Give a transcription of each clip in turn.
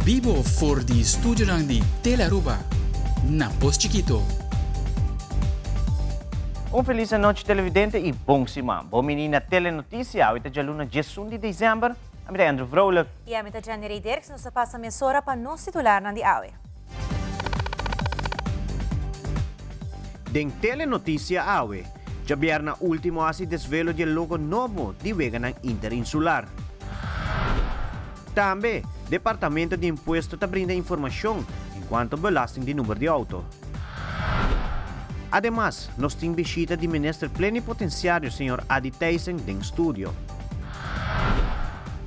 Bibo for di studionan di Telearuba na Pos Chikito. Un felis anochi televidente y bon siman. Bon bini na Telenoticia. Awe ta djaluna 11 di december. Ami ta Andrew Vrolijk. Y ami ta Jenny Ray Dirks. Nos ta pasa mesora pa nos titularnan di awe. Den Telenoticia awe, djabièrna último a hasi desvelo di e logo nobo di Weganan Interinsular. Tambe, Departamento di Impuesto ta brinda informashon enkuanto belasting di number di outo. Ademas, nos tin bishita di Minister Plenipotenciario señor Adi Thijssen den studio.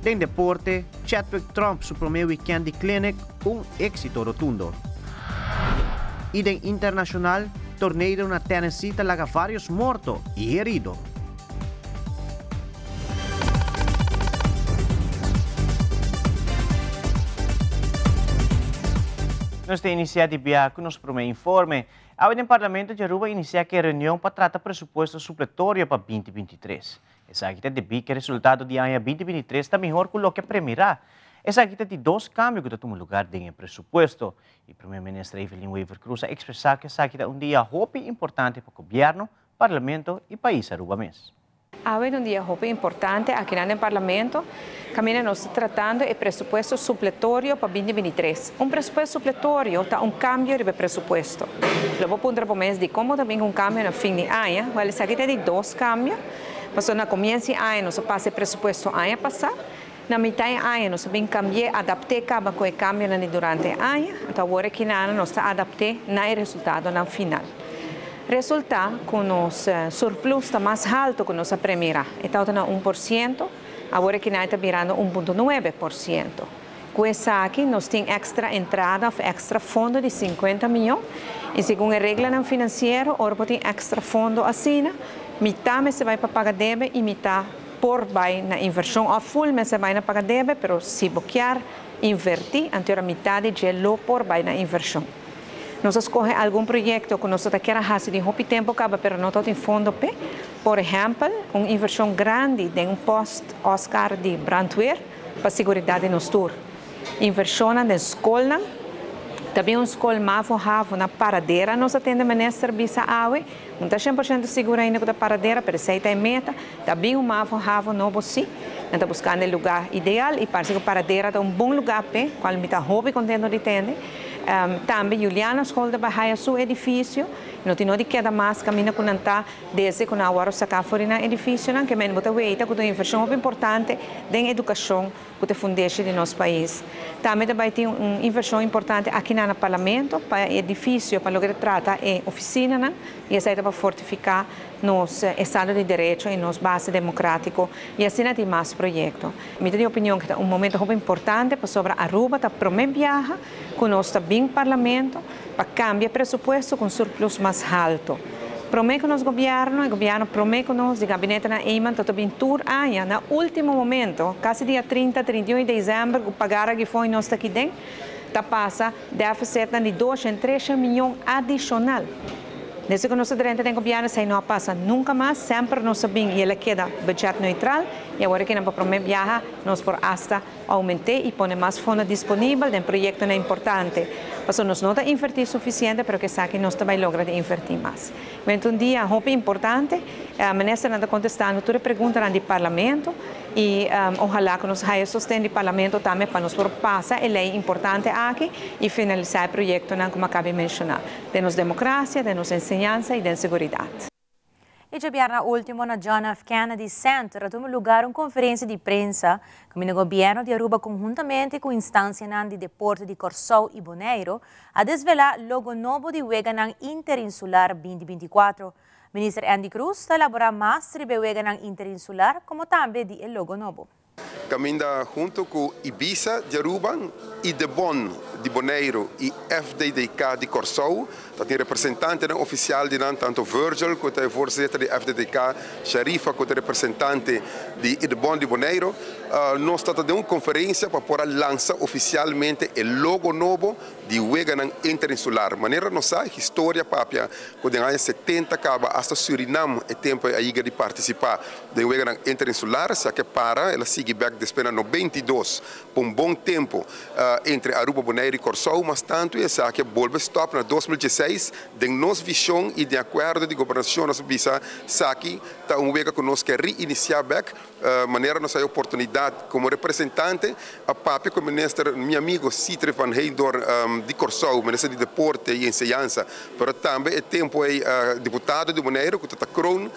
Den deporte, Chadwick Tromp su promé wikènt di clinic un éksito rotundo. I den internashonal, tornado na Tennessee ta laga vários morto i herido. Nos ta inisiá di bia ku nos promé informe. Awe den Parlamento di Aruba a inisiá ku e reunion pa trata presupuesto supletorio pa 2023. Esaki ta debí ku e resultado di aña 2023 ta mihor ku loke a premirá. Esaki ta di dos kambio ku ta tuma lugar den e presupuesto. I Prome Minister Evelyn Wever-Croes a ekspresá ku esaki ta un dia hopi importante pa gobièrnu, Parlamento i pais Aruba mes. Awe ta un dia hopi importante akinan den Parlamento, kaminda nos ta tratando e presupuesto supletorio pa 2023. Un presupuesto supletorio ta un kambio riba e presupuesto. Lo bo puntra bo mes dikon bo ta bin ku un kambio na fin di aña? Wèl esaki ta e di dos kambio, pasobra na komienso di aña nos a pasa e presupuesto aña pasá. Na mitá e aña nos a bin kambi'é, adapt'é kaba ku e kambionan di durante e aña, anto awor e kinana nos ta adapt'é na e resultadonan final. Resultá ku nos surplus ta mas haltu ku nos a premirá, e tabata na 1%, awor e kinai ta birando 1.9%. Ku esaki nos tin èkstra entrada òf èkstra fondo di 50 mion i segun e reglanan finansiero ora bo tin èkstra fondo asina, mitá mester bai pa paga debe i mitá Por bai na invershon òf ful mester bai na paga debe, pero si bo kier invertí, anto era mitad di dje lo por bai na invershon. Nos a skohe algun proyekto ku nos ta kier a hasi den hopi tempu kaba pero no tabatin fondo p'e. Por ehèmpel, un invershon grandi den un pòst Oscar di brandweer pa siguridat di nos tur. Invershonnan den skolnan. Ta bin un skol mavo havo na Paradera nos a tende minister bisa awe. No ta 100% sigur ainda ku ta Paradera, pero esei ta e meta. Ta bin un mavo havo nobo sí. Nan ta buskando e lugá ideal i parse ku Paradera ta un bon lugá p'e, kual mi ta hopi kontento di tende. Tambe Juliana School ta bai haya su edifisio. No tin no di keda mas kaminda ku nan ta desde ku nan a wòrdu saká for di nan edifisionan. Ke men bo ta weita ku ta un invershon hopi importante den edukashon ku ta e fundeshi di nos pais. Tambe ta bai tin un invershon importante akinan na Parlamento pa e edifisio pa loke ta trata e ofisinanan i esei ta pa fortifiká nos estado di derecho i nos base demokratiko i asina tin mas proyekto. Mi ta di opinion ku ta un momento hopi importante pasobra Aruba ta promé biaha ku nos ta bin Parlamento pa kambia presupuesto ku un surplus mas halto. Promé ku nos gobièrnu, e gobièrnu promé ku nos, di gabinetenan Eman ta ta bin tur aña na último momento, kasi dia 30, 31 di desèmber ku pagar a gifon i nos ta aki den, ta pasa dèfisitnan di 200, 300 mion adishonal. Desde ku nos a drenta den gobièrnu esei no a pasa nunka mas, semper nos a bin i el a keda budget neutral i awor aki nan pa promé biaha nos por asta Aument'é i pone mas fondo disponibel den proyektonan importante. Pasobra nos no ta invertí sufisiente, pero ku esaki nos ta bai logra di invertí mas. Went un dia hopi importante. Ministernan ta kontestando tur e preguntanan di Parlamento i ohalá ku nos haya sosten di Parlamento tambe pa nos por pasa e lei importante aki i finalisá e proyektonan ku mi a kaba di menshoná den nos demokrasia, den nos enseñansa i den seguridat. E djabièrnè último na John F. Kennedy Center a tuma lugar un konferensia di prensa kaminda gobièrnu di Aruba konhuntamente ku instansianan di deporte di Kòrsou i Boneiru a desvelá logo nobo di Weganan Interinsular 2024. Minister Endy Croes ta elaborá mas riba e Weganan Interinsular komo tambe di e logo nobo. Caminda hunto cu Ibisa di Aruba, Idebon di Boneiru y FDDK di Corsou. Ta tin representantenan oficial di nan, tanto Virgil cu ta e voorzitter di FDDK, Sharifa cu ta e representante di Idebon di Boneiru. Nos ta ta den un conferencia pa por a lansa oficialmente e logo nobo di Weganan Interinsular. Manera nos sa, historia papia cu den aña 70 caba hasta Surinam e tempo a yega di participa. Den weganan interinsular, si a ke para, el a sigui bek. bek despues na 92 pa un bon tempo entre Aruba, Bonaire y Corsou, mas tanto esaki a bolbe stop na 2016. Den nos vision y den acuerdo di gobernacion nos a bisa esaki ta un wega cu nos kier reinicia bek. Manera nos hay oportunidad como representante a papia cu minister, mi amigo Sithree van Heydoorn di Corsou, minister di Deporte y Enseñansa, pero tambe e tempo ey diputado di Bonaire cu ta Kroon,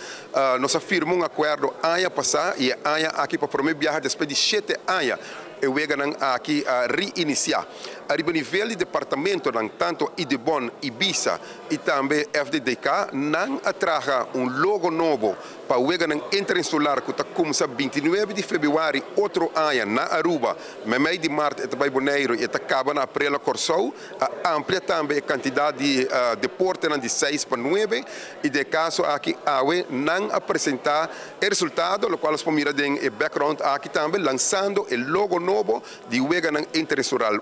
nos a firma un acuerdo aña pasa y e aña aki pa prome biaha despues di 7 aña e weganan aki a reinicia. Ariba nivel di departamentonan, tanto Idebon, Ibisa y tambe FDDK, nan a traha un logo nobo pa weganan interinsular cu ta cuminsa 29 di februari otro aña na Aruba, memey di maart e ta bay Bonaire y e ta caba na april na Corsou. A amplia tambe e cantidad di deportenan di 6 pa 9 y den e caso aki awe nan a presenta e resultado, locual nos por mira den e background aki tambe, lanzando e logo nobo di weganan interinsular.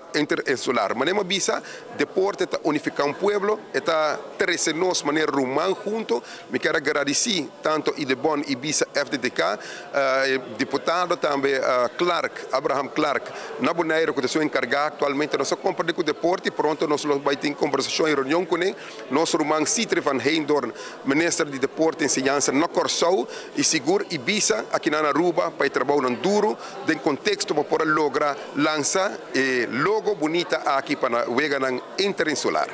Manera mi a bisa, deporte ta unifica un pueblo, e ta trece nos manera ruman hunto. Mi kier gradici tanto Idebon, Ibisa, FDDK, diputado tambe Clark, Abraham Clark, na Bonaire, cu ta su encarga actualmente. Nos a comprende cu deporte y pronto nos lo bay tin conversacion y reunion cune. Nos ruman Sithree van Heydoorn, minister di Deporte y Enseñansa na Corsou, y sigur Ibisa aki na Aruba pa e trabounan duro den contexto pa por a logra lansa e logo bunita aki pa na weganan interinsular.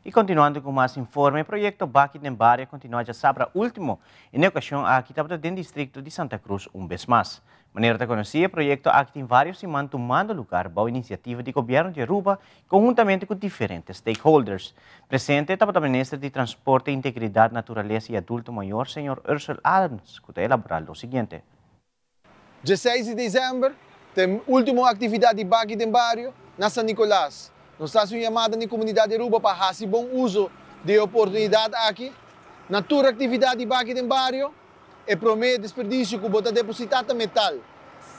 Y continuando cu mas informe, proyecto Baki den Bario a continua diasabra ultimo. E ocasion aki tabata den districto di Santa Cruz un bes mas. Manera ta conoci, e proyecto aki tin varios siman tumando lugar bou iniciativa di gobierno di Aruba, conhuntamente cu diferente stakeholders. Presente tabata minister di Transporte, Integridad, Naturalesa y Adulto Mayor, señor Ursell Arends, cu ta elabora lo siguiente. 16 di december, tin ultimo actividad di Baki den Bario na San Nicolas. Nos ta haci un yamada na comunidad di Aruba pa haci bon uso di e oportunidad aki. Na tur actividad di Baki den Bario, e prome desperdicio cu bo ta deposita ta metal.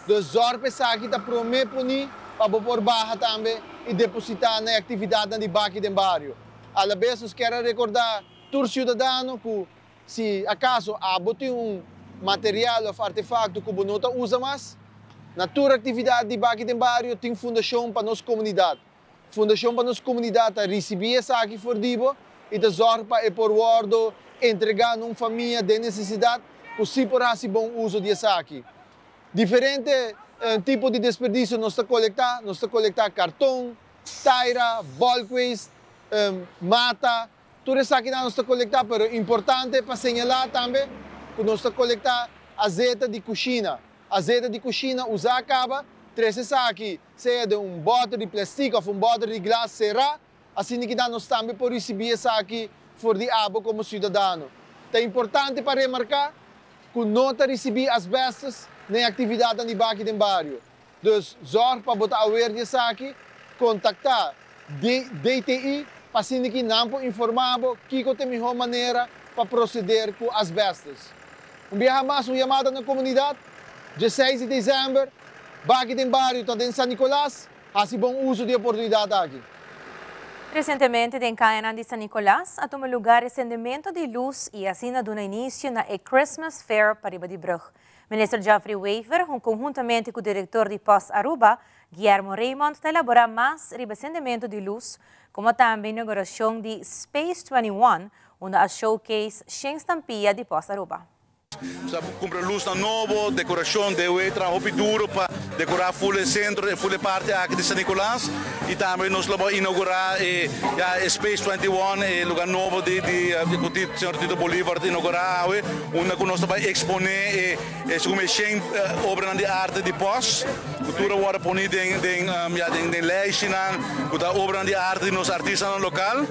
Dus zorg pa esaki ta prome poni pa bo por baha tambe y deposita na actividad di Baki den Bario. A la vez, nos kier recorda tur ciudadano cu si acaso abo tin un material of artefacto cu bo no ta usa mas, na tur actividad di Baki den Bario tin Fundacion pa Nos Comunidad. Fundacion pa Nos Comunidad ta ricibi esaki for di bo y ta zorg pa e por wordo entrega na un famia den necesidad cu si por haci bon uso di esaki. Diferente tipo di desperdicio nos ta colecta, nos ta colecta carton, taira, bulk waste, mata, tur esaki nos ta colecta, pero importante pa señala tambe cu nos ta colecta azeta di cushina. Azeta di cushina usa caba, trece esaki, sea den un boter di plastic of un boter di glas cera, asina cu nos tambe por ricibi esaki for di abo como ciudadano. Ta importante pa remarca cu no ta ricibi asbestos na actividad di Baki den Bario. Dus zorg pa bo ta aware di esaki, contacta DTI pa asina cu nan por informa kico ta e miho manera pa proceder cu asbestos. Un biaha mas, un yamada na comunidad, 16 di december, Baki den Bario ta den San Nicolas, haci bon uso di e oportunidad aki. Recientemente, den caya di San Nicolas, a tuma lugar e cendemento di luz y asina a duna inicio na e Christmas Fair pariba di brug. Minister Geoffrey Wever, conhuntamente cu e director di Post Aruba, Guillermo Raymond, ta elabora mas riba e cendemento di luz, como tambe inauguracion di Space 21, unda a showcase 100 stampia di Post Aruba. Cumpra luz nobo, decoracion, di traha duro pa decora full centro y full parti aki di San Nicolas. Y tambe nos lo bay inaugura Space 21, e lugar nobo di señor Tito Bolivar inaugura, unda cu nos ta bay expone e segun obra di arte di Post, cultura awor poni den lijstnan, obra di arte di nos artistanan local.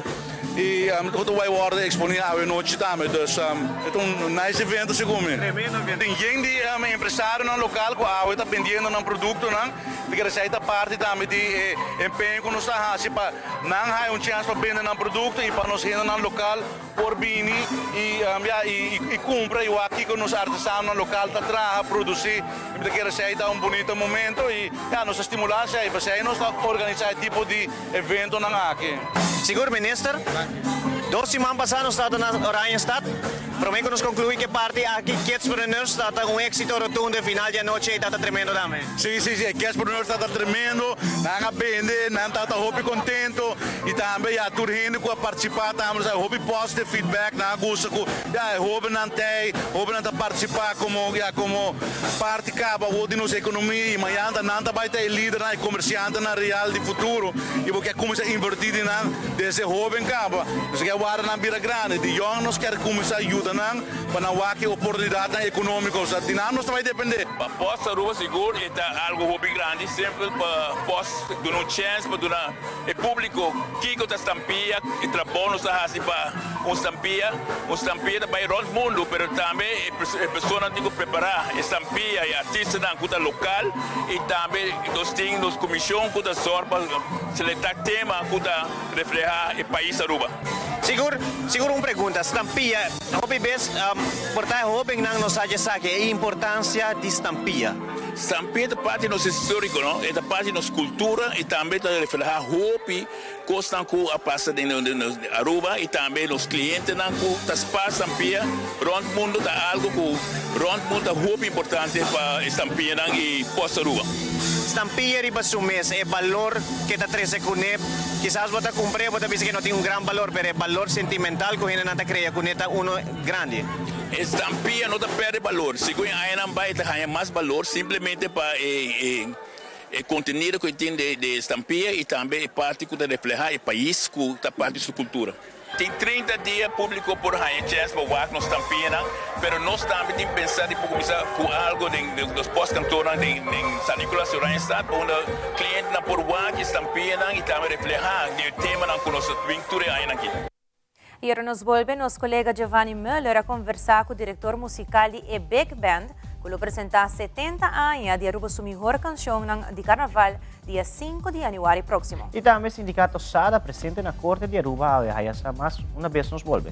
Y tur bay wordo exponi anochi tambe. Dus e ta un nice evento, segun mi. Tremendo evento. Tin hende empresarionan local cu awe ta bendiendo nan productonan. Kier esey ta parti tambe di empeño cu nos ta haci pa nan haya un chance pa bende nan producto y pa nos hendenan local por bini y cumpra y aki cu nos artesanonan local ta traha, produci. Y kier esey ta un bunita momento y nos ta stimula esey, pa nos ta organisa e tipo di eventonan aki. Sigur, minister. 2 siman pasa nos tabata na Oranjestad. Prome ku nos konkluí ku e parti aki, Kidspreneurs ta ta un éksito rotundo e final di anochi ei ta ta tremendo tambe. Sí, sí, sí, e Kidspreneurs ta ta tremendo, nan a bende, nan ta ta hopi kontento i tambe ya tur hende ku a partisipá tambe nos a hopi positive feedback, nan a gusta ku ya e hóbennan t'ei, hóbennan ta partisipá komo ya komo parti kaba awor di nos ekonomia i mañana ta nan ta bai ta e lidernan, e komersiantenan real di futuro i bo ke kuminsá invertí den nan desde hóben kaba. Nos ke wara nan bira grandi. Di yòn nos kier kuminsá yuda nan pa nan wak e oportunidatnan ekonómiko. Osea, di nan nos ta bai dependé. Pa Post Aruba sigur e ta algo hopi grandi, simpel pa Post duna un chèns pa duna e públiko kiko ta stampia, e trabou nos ta hasi pa un stampia. Un stampia ta bai rònt mundu, pero tambe e personanan tin ku prepará e stampia, e artistanan ku ta lokal i tambe nos tin nos komishon ku ta sòr pa selektá tema ku ta reflehá e pais Aruba. Sigur, sigur un pregunta, stampia, hopi bes por ta e hobennan no sa dje esaki, e importancia di stampia. Stampia ta parti di nos historico, no? E ta parti di nos cultura y tambe ta refleha hopi cosnan cu a pasa den Aruba y tambe nos clientenan cu ta spaar stampia rond mundo ta algo cu rond mundo ta hopi importante pa e stampianan y Post Aruba. Stampia riba su mes, e balor ke ta trese kuné, kisas bo ta kumpr'é, bo ta bisa ke no tin un gran balor, pero e balor sentimental ku hendenan ta krea kuné ta uno grandi. E stampia no ta pèrdè balor, segun e añanan bai e ta haña mas balor simplemente pa e e kontenido ku e tin den e stampia i tambe e parti ku ta reflehá e pais ku ta parti di su kultura. Tin 30 dia públiko por haña chèns pa wak nos stampianan, pero nos tambe tin pensá di por kuminsá ku algu den nos pòstkantornan den San Nicolas i Oranjestad pa unda klientenan por wak e stampianan i tambe reflehá den e temanan ku nos ta bin tur e añanan aki. I ora nos bolbe, nos kolega Giovanni Muller a konversá ku direktor musikal di e Big Band, ku lo presentá 70 aña di Aruba su mihor kanshonnan di karnaval dia 5 di januari próksimo. I tambe Sindicato SADA presente na Corte di Aruba awe haya sa mas una bes nos bolbe.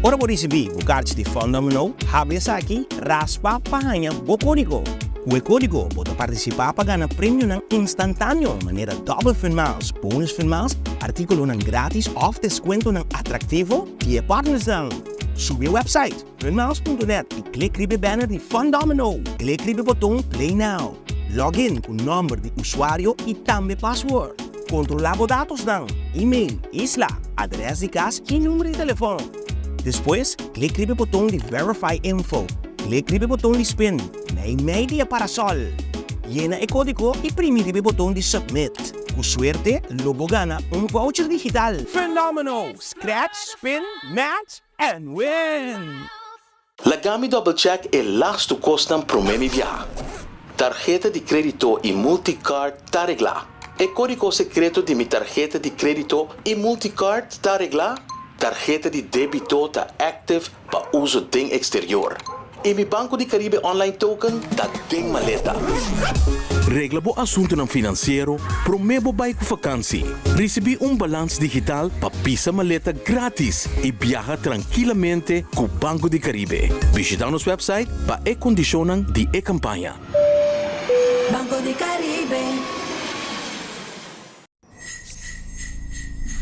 Ora bo risibí bo karchi di Fun Domino, habri esaki, raspa pa haña bo kódigo. Ku e kódigo bo ta partisipá pa gana premionan instantáneo manera Double Fun Miles, Bonus Fun Miles, artíkulonan grátis òf deskuentonan atraktivo di e partnersnan. Subi e wèpsait funmiles.net i klik riba e banner di Fun Domino. Klik riba e boton Play Now. Log in ku nòmber di usuario i tambe pasword. Kontrolá bo datosnan, email, isla, adrès di kas i number di telefòn. Despues, klik riba e boton di Verify Info. Klik riba e boton di Spin, meimei di e parasòl. Yena e kódigo i primi riba e boton di Submit. Ku suerte, lo bo gana un voucher digital! Fenomeno! Scratch, spin, match and win! Laga mi double check e lastu kosnan promé mi biaha. Tarheta di krédito i multicard ta reglá. E kódigo sekreto di mi tarheta di krédito i multicard ta reglá? Tarheta di débito ta active pa uso den eksterior. I mi Banco di Caribe online token ta den maleta. Regla bo asuntunan finansiero promé bo bai ku fakansi. Risibí un balans digital pa pisa maleta grátis i biaha trankilamente ku Banco di Caribe. Bishitá nos wèpsait pa e kondishonnan di e kampaña. Banco di Caribe.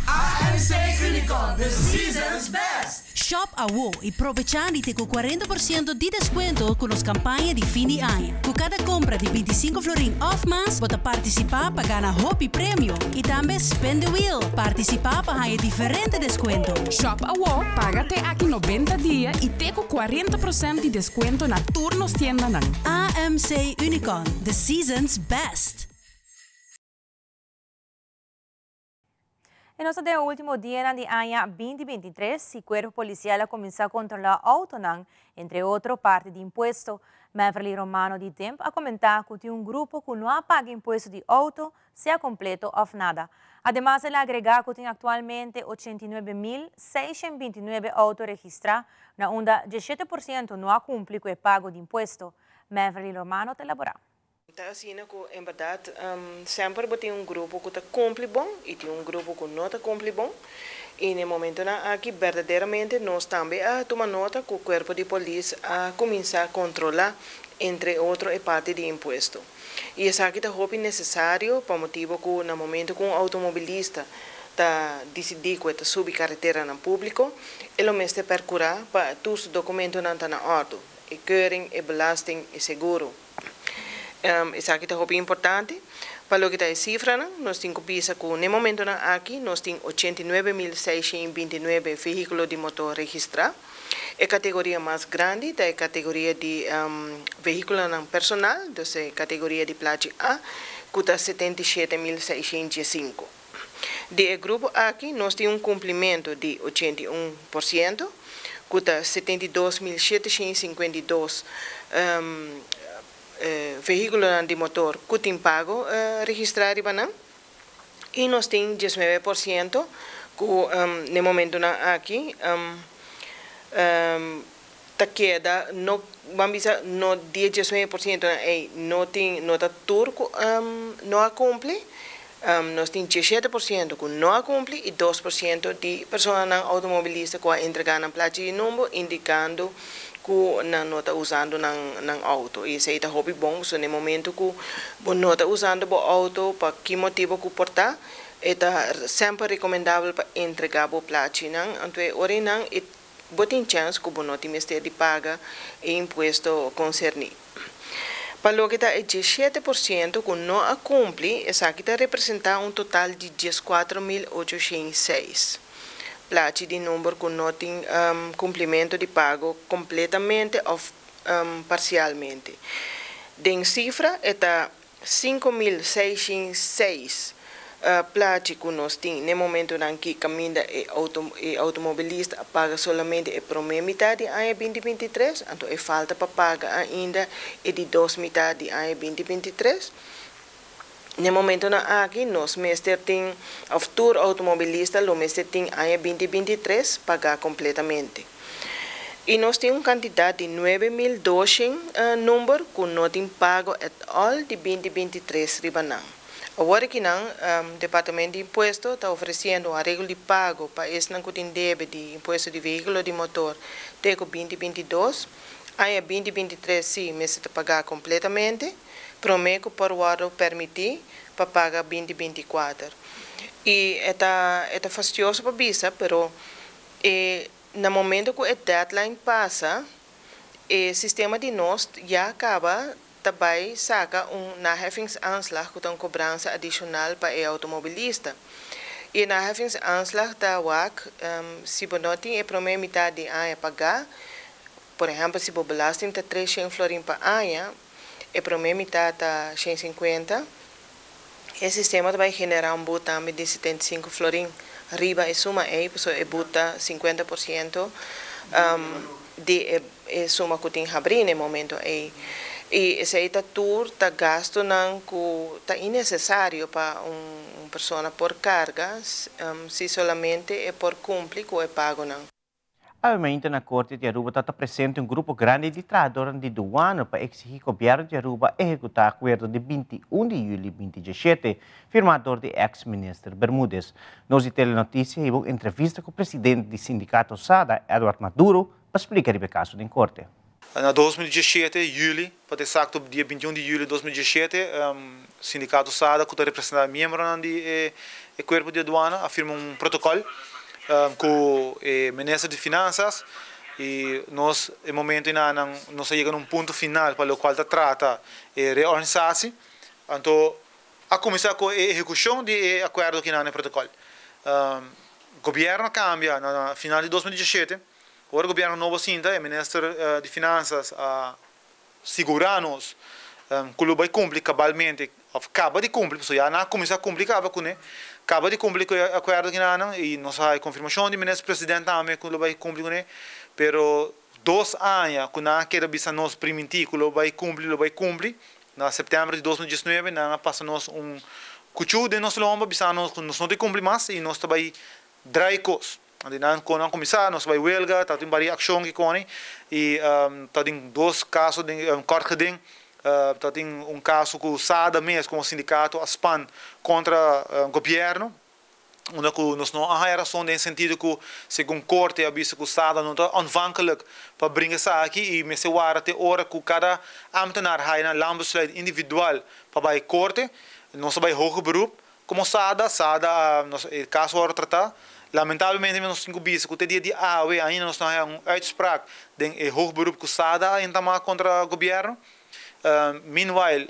AMC Unicorn, the season's best! Shop awo y probecha di te cu 40% di descuento cu nos campaña di fin di aña. Cu cada compra di 25 florin of mas, bo ta participa pa gana hopi premio. Y tambe Spin the Wheel, participa pa haya diferente descuento. Shop awo, paga te aki 90 dia y te cu 40% di descuento na tur nos tiendanan. AMC Unicon, the season's best. Y nos ta ultimo dia di aña 2023 y Cuerpo Policial a cuminsa controla autonan, entre otro parti di impuesto. Beverly Romano di DIMP a comenta cu tin un grupo cu no a paga impuesto di auto, sea completo of nada. Ademas, el a agrega cu tin actualmente 89.629 auto registra, na unda 17% no a cumpli cu e pago di impuesto. Beverly Romano ta elabora. Ta asina cu, en berdad, semper tin un grupo cu ta cumpli bon y tin un grupo cu no ta cumpli bon. Y na e momento aki, berdaderamente, nos tambe a tuma nota cu e cuerpo di polis a cuminsa controla, entre otro, e parti di impuesto. Y esaki ta hopi necesario pa motibo cu na momento cu un automobilista ta dicidi cu ta subi caretera na publico, e mester percura pa tur su documentonan ta na orde, e keuring, e belasting, e seguro. Esaki ta hopi importante. Pa loke ta e cifra, nos tin cu bisa cu na e momento aki nos tin 89.629 vehiculo di motor registra. E categoria mas grandi ta e categoria di vehiculo personal, anto e categoria di plachi A, cu ta 77.605. Di e grupo aki nos tin un cumplimento di 81%, cu ta 72.752 vehiculo di motor cu tin pago registra riba y nos tin 19% cu na e momento aki ta keda no, ban bisa, no 19% ey no tin, no ta tur no a cumpli. Nos tin 17% cu no a cumpli y 2% di personanan automobilista cu a entrega nan plachi di number indicando cu nan no ta usando nan auto. Y esey ta hopi bon, so na momento cu bo no ta usando bo auto, pa ki motibo cu por ta, ta semper recomendabel pa entrega bo plachi nan, anto ora nan e bo tin chance cu bo no tin mester di paga e impuesto concerni. Pa loke ta 17% cu no a cumpli, esaki ta representa un total di 14.806 plachi di number cu no tin cumplimento di pago completamente of parcialmente. Den cifra, ta 5.606 plachi cu nos tin na momento cu caminda e automobilista paga solamente e prome mitar di aña 2023, anto e falta pa paga ainda e di dos mitar di aña 2023. Na momento aki, nos mester tin, of tur automobilista, lo mester tin aña 2023 paga completamente. Y nos tin un cantidad di 9.200 number cu no tin pago at all di 2023 riba nan. Awor cu nan, Departamento di Impuesto ta ofreciendo un areglo di pago pa esnan cu tin debe di impuesto di vehiculo di motor te 2022. Aña 2023 si mester paga completamente, prome cu por wordo permiti pa paga 2024. Y ta fastioso pa bisa, pero na momento cu e deadline pasa, e sistema di nos ya caba tambe saca un naheffingsaanslag cu un cobransa adicional pa e automobilista. E naheffingsaanslag ta wak, si bo no tin e prome mitar di aña paga, por ehempel, si bo belasting ta 300 florin pa aña, e prome mitar ta 150, e sistema bay genera un boete tambe di 75 florin riba e suma ey, e boete ta 50% di e suma cu tin habri na e momento ey. Y esey ta tur ta gastonan cu ta innecesario pa un persona por carga, si solamente e por cumpli cu e pagonan. Obviamente, na Corte di Aruba ta presente un grupo grandi di trahadornan di douane pa exigi cu gobierno di Aruba ehecuta e acuerdo di 21 di juli di 2017, firma pa ex-minister Bermudez. Nos di Telenoticia a un entrevista cu e presidente di sindicato SADA, Edward Maduro, pa splica e caso den corte. Na 2017, juli, pa ta exacto, dia 21 di juli di 2017, sindicato SADA, cu ta representa miembro di e cuerpo di aduana, a firma un protocol. Cu e minister di Finanzas y nos e momento enanan nos a yega na un punto final pa locual ta trata e reorganisatie. Anto a cuminsa cu e ehecucion di e acuerdo akinan e protocol. Gobierno a cambia na final di 2017, ora gobierno nobo a sinta e minister di Finanzas a sigura nos cu lo bay cumpli cabalmente of caba di cumpli, pasobra ya nan a cuminsa cumpli caba cune, caba di cumpli cu e acuerdo kinanan y nos a haya confirmacion di Minister President tambe cu lo bay cumpli cune, pero dos aña cu nan a keda bisa nos priminti cu lo bay cumpli, lo bay cumpli, na september di 2019 nan a pasa nos un cuchu den nos lomba bisa nos cu nos no ta cumpli mas y nos ta bay draai cos. Anto nan kon nan kuminsá, nos bai welga, tabatin baria akshon ki koni i tabatin dos kaso den kort geding, tabatin un kaso ku SADA mes komo sindikato a span kontra gobièrnu, unda ku nos no a haña rason den sentido ku segun korte a bisa ku SADA no ta aanvankelijk pa bringa esaki i mester wara te ora ku kada ámtenar haña nan landbesluit individual pa bai korte. Nos a bai hoger beroep Komo SADA, SADA nos e kaso wòrdu tratá. Lamentablemente nos tin ku bisa ku te dia di awe ainda nos no haña un uitspraak den e hoog beroep ku SADA a entamá kontra gobièrnu. Meanwhile,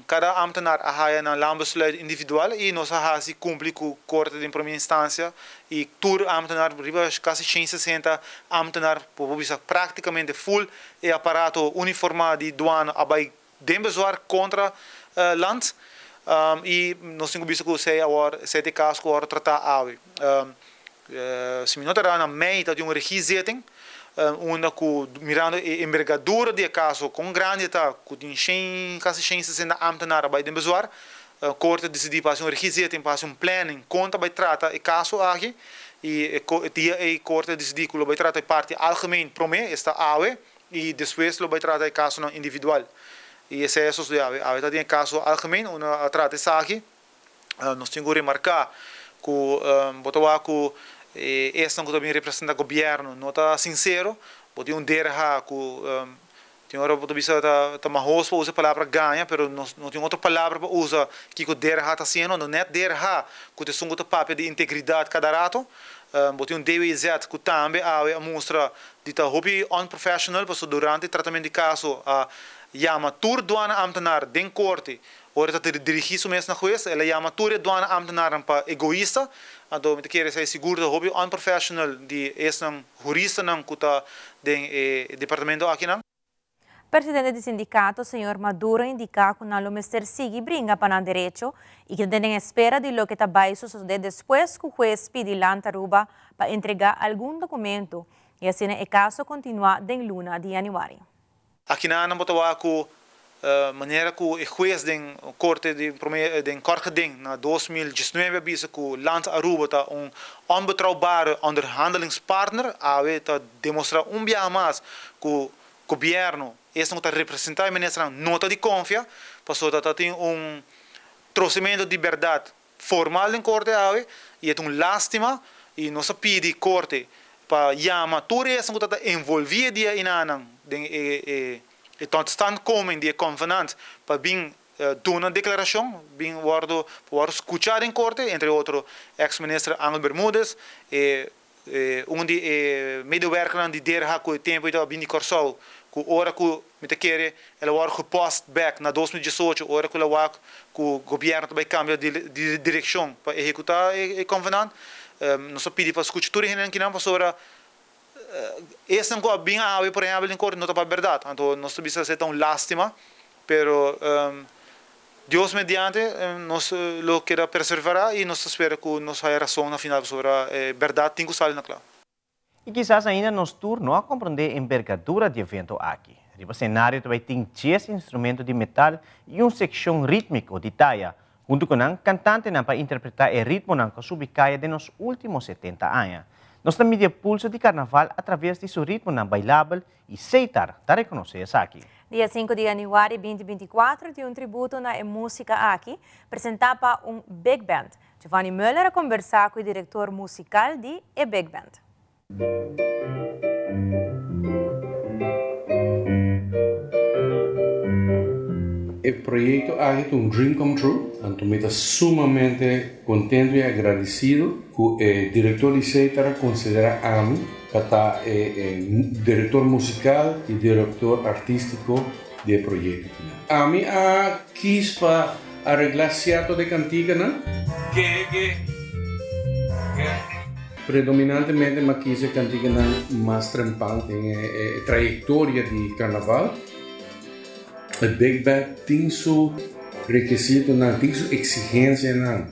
kada ámtenar a haña nan landbesluit individual i nos a hasi kumpli ku korte den promé instansia i tur ámtenar, riba kasi 160 ámtenar, por bisa práktikamente ful e aparato uniformá di duana a bai Den bezwaar kontra Land i nos tin ku bisa ku esei awor esei ta e kaso ku awor tratá awe. Si mi no ta erá na mei ta tin un regiezitting unda ku mirando e embergadura di e kaso kon grandi e ta ku tin shen kasi 160 ámtenar a bai den bezwaar korte a disidí pa hasi un regiezitting pa hasi un planning kon ta bai trata e kaso aki i e dia ei korte a disidí ku lo bai trata e parti algemeen promé esta awe. I despues lo bai trata e kasonan individual. I esei a sosodé awe. Awe ta den e kaso algemeen, unda a trata esaki. Nos tin ku remarká ku bo ta wak ku e esnan ku ta bin representá gobièrnu no ta sinsero. Bo tin un DRH ku tin ora bo ta bisa ta mahos pa usa e palabra gaña, pero nos no tin otro palabra pa usa kiko DRH ta hasiendo. No nèt DRH ku ta esun ku ta papia di integridat kada rato. Bo tin un DWZ ku tambe awe a mustra di ta hopi unprofessional pasobra durante tratamentu di kaso a yama tur duana ambtenaar den korte ora e ta dirigí su mes na hues el a yama tur e duana ambtenaarnan pa egoista anto mi ta kere esei sigur ta hopi unprofessional di esnan huristanan ku ta den e departamento akinan. Presidente di sindicato, señor Maduro a indica cu nan lo mester sigui bringa pa nan derecho y cu ta den espera di loke ta bay sosode despues cu huez pidi Land Aruba pa entrega algun documento y asina e caso continua den luna di januari. Akinan nan bo ta wak cu manera cu e huez den corte di prome den kort geding na 2019 a bisa cu Land Aruba ta un onbetrouwbare onderhandelingspartner, awe ta demostra un biaha mas cu Gobierno, esnan cu ta representa e ministernan no ta di confia, pasobra ta tin un trocemento di berdad formal den corte awe y e ta un lastima y nos a pidi corte pa yama tur esnan cu ta ta envolvi e dia enanan den e e totstandkoming di e convenant pa bin duna declaracion, bin wordo pa wordo scucha den corte, entre otro ex minister Angel Bermudez, e Un di e medewerkernan di DRH ku e tempu ei tabata bini di Kòrsou, ku ora ku mi ta kere el a wòrdu gepost bèk na 2018 ora ku el a wak ku gobièrnu ta bai kambia di direkshon pa ehekutá e konvenant. Nos a pidi pa skucha tur e hendenan kinan pasobra esnan ku a bin awe por ehèmpel den korte no ta papia bèrdat. Anto nos ta bisa esei ta un lástima, pero Dios mediante nos lo keda perseverá i nos ta spera ku nos haya rason na final pasobra e bèrdat tin ku sali na kla. I kisas ainda nos tur no a komprondé e embergadura di evento aki. Riba senario ta bai tin djes instrumento di metal i un sekshon rítmiko di taya. Huntu ku nan, kantantenan pa interpretá e ritmonan ku a subi kaya den nos último 70 aña. Nos ta midi e pulso di karnaval atraves di su ritmonan bailabel I Seitar ta rekonosé esaki. Dia 5 di yanüari 2024 tin un tributo na e músika aki, presentá pa un big band. Giovanni Muller a kombersá ku e direktor musikal di e big band. E proyecto aki ta un dream come true, anto mi ta sumamente contento y agradecido cu e director di Setar a considera ami pa ta e director musical y director artistico di e proyecto aki. Ami a kies pa aregla cierto di e canticanan. Predominantemente mi a kies e canticanan mas trempan den e trayectoria di carnaval. E big band tin su rekisitonan, tin su eksigensianan.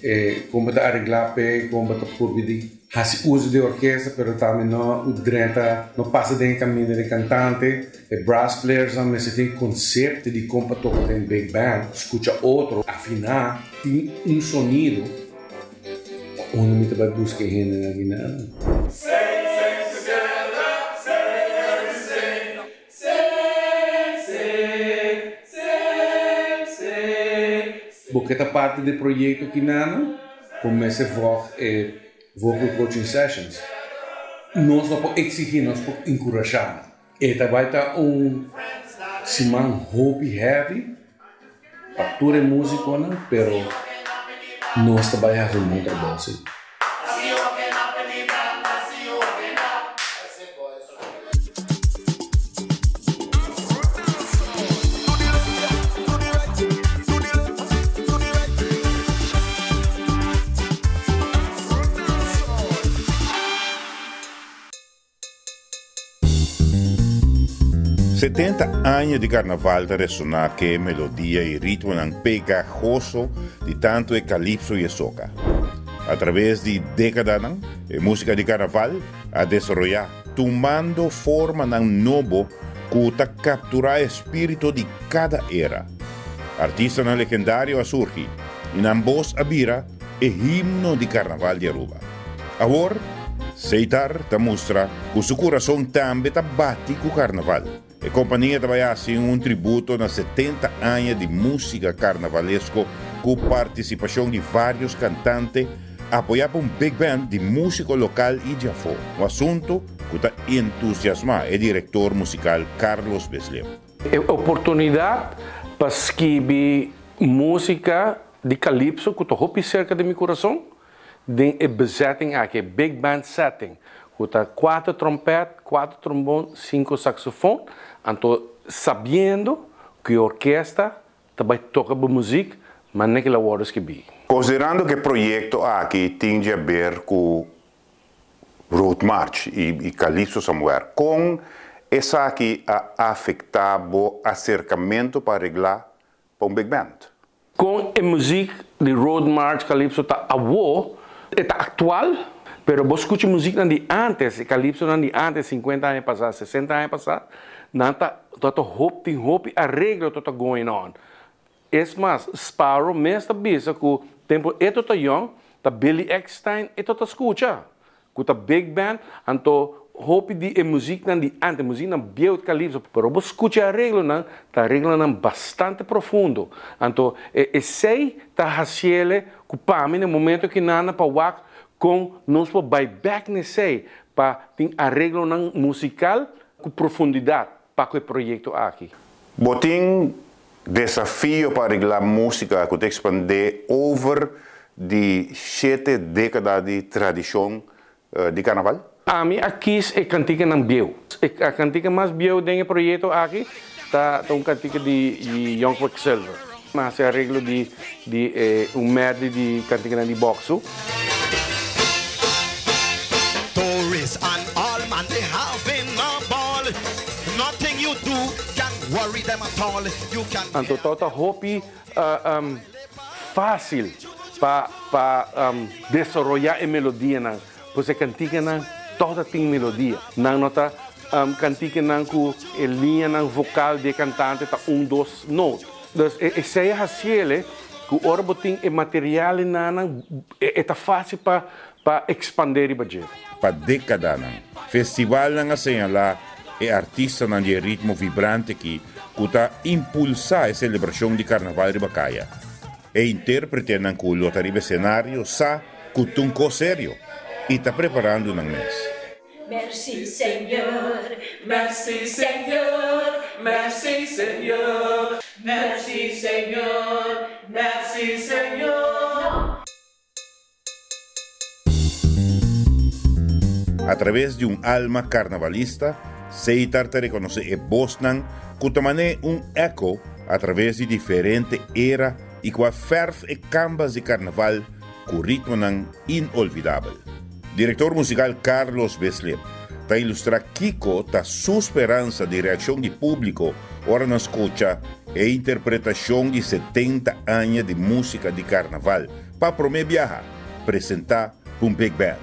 E kon bo ta areglá p'e, kon bo ta purbi di hasi uso di orkesta, pero tambe no drenta, no pasa den e kaminda di kantante. E brass playersnan mester tin konsepto di kon pa toka den big band, skucha otro, afiná, tin un sonido. Pa unda mi ta bai buska e hendenan aki nan? Bo ke ta parti di e proyekto kinana? Bo mester vòg e Vocal Coaching Sessions. Nos no por eksigí, nos por enkurashá. E ta bai ta un siman hopi heavy pa tur e músikonan, pero nos ta bai hasi un bon trabou sí. 70 aña di karnaval ta resoná ku e melodia i ritmonan pegahoso di tantu e kalipso i e soka. Atraves di dékadanan, e músika di karnaval a desaroyá, tumando formanan nobo ku ta kapturá e spiritu di kada era. Artistanan legendario a surgi i nan bos a bira e himno di Karnaval di Aruba. Awor, Seitar ta mustra ku su kurason tambe ta bati ku karnaval. E kompania ta bai hasi un tributo na 70 aña di músika karnavalesko ku partisipashon di vários kantante apoyá pa un big band di músiko lokal i djafó, un asuntu ku ta entusiasmá e direktor musikal Carlos Besleu. E oportunidat pa skibi músika di kalipso ku ta hopi serka di mi kurason den e bezetting aki, e big band setting, ku ta kuater trompèt, kuater trombon, sinku saksofon, anto sabiendo ku e orkesta ta bai toka bo muzik manera ku el a wòrdu skibí. Konsiderando ku e proyekto aki tin di haber ku Road March i Calypso Somewhere, kon esaki a afektá bo aserkamentu pa areglá pa un big band? Kon e muzik di Road March Calypso ta awo, e ta aktual, pero bo skucha muziknan di ántes, e calypsonan di ántes, sinkuenta aña pasá, sesenta aña pasá, nan ta ta hopi, tin hopi areglo ta ta going on. Es mas, Sparrow mes ta bisa ku tempu e ta ta yòn, ta Billy Eckstine e ta ta skucha. Ku ta big band, anto hopi di e muziknan di ante, muziknan bieu di calypso, pero bo skucha e areglonan, ta areglonan bastante profundo. Anto e esei ta hasiele ku pa mi na e momento kinana pa wak kon nos por bai bek na esei pa tin areglonan musikal ku profundidat pa ku e proyekto aki. Bo tin Desafio pa areglá músika ku ta ekspandé over di shete dékada di tradishon di karnaval. Ami a kis e kantikanan bieu. E kantika mas bieu den e proyekto aki ta un kantika di Young Quicksilver. Mi a hasi areglo di di un medley di kantikanan di bòksu. Tourists and all man they having a ball Nothing you do can worry them at all You can Anto tò ta hopi fásil pa pa desaroyá e melodianan, pues e kantikanan tò ta tin melodia. Nan no ta kantikanan ku e liñanan vokal di e kantante ta un dos noot. Dus esei a hasiele ku ora bo tin e materialnan e ta fásil pa pa ekspandé riba dje. Pa dékadanan, festivalnan a señalá e artistanan di e ritmo vibrante aki ku ta impulsá e selebrashon di karnaval riba kaya. E intérpretenan ku lo ta riba esenario sa ku ta un kos serio i ta preparando nan mes. Merci Señor, merci Señor, merci Señor. Merci Señor, merci Señor. A traves di un alma karnavalista, Seitar ta rekonosé e bosnan ku ta man'é un eko a traves di diferente era i ku a fèrf e kambas di karnaval ku ritmonan inolvidabel. Direktor musikal Carlos Bislip ta ilustrá kiko ta su speransa di reakshon di públiko ora nan skucha e interpretashon di 70 aña di músika di karnaval pa promé biaha presentá pa un big band.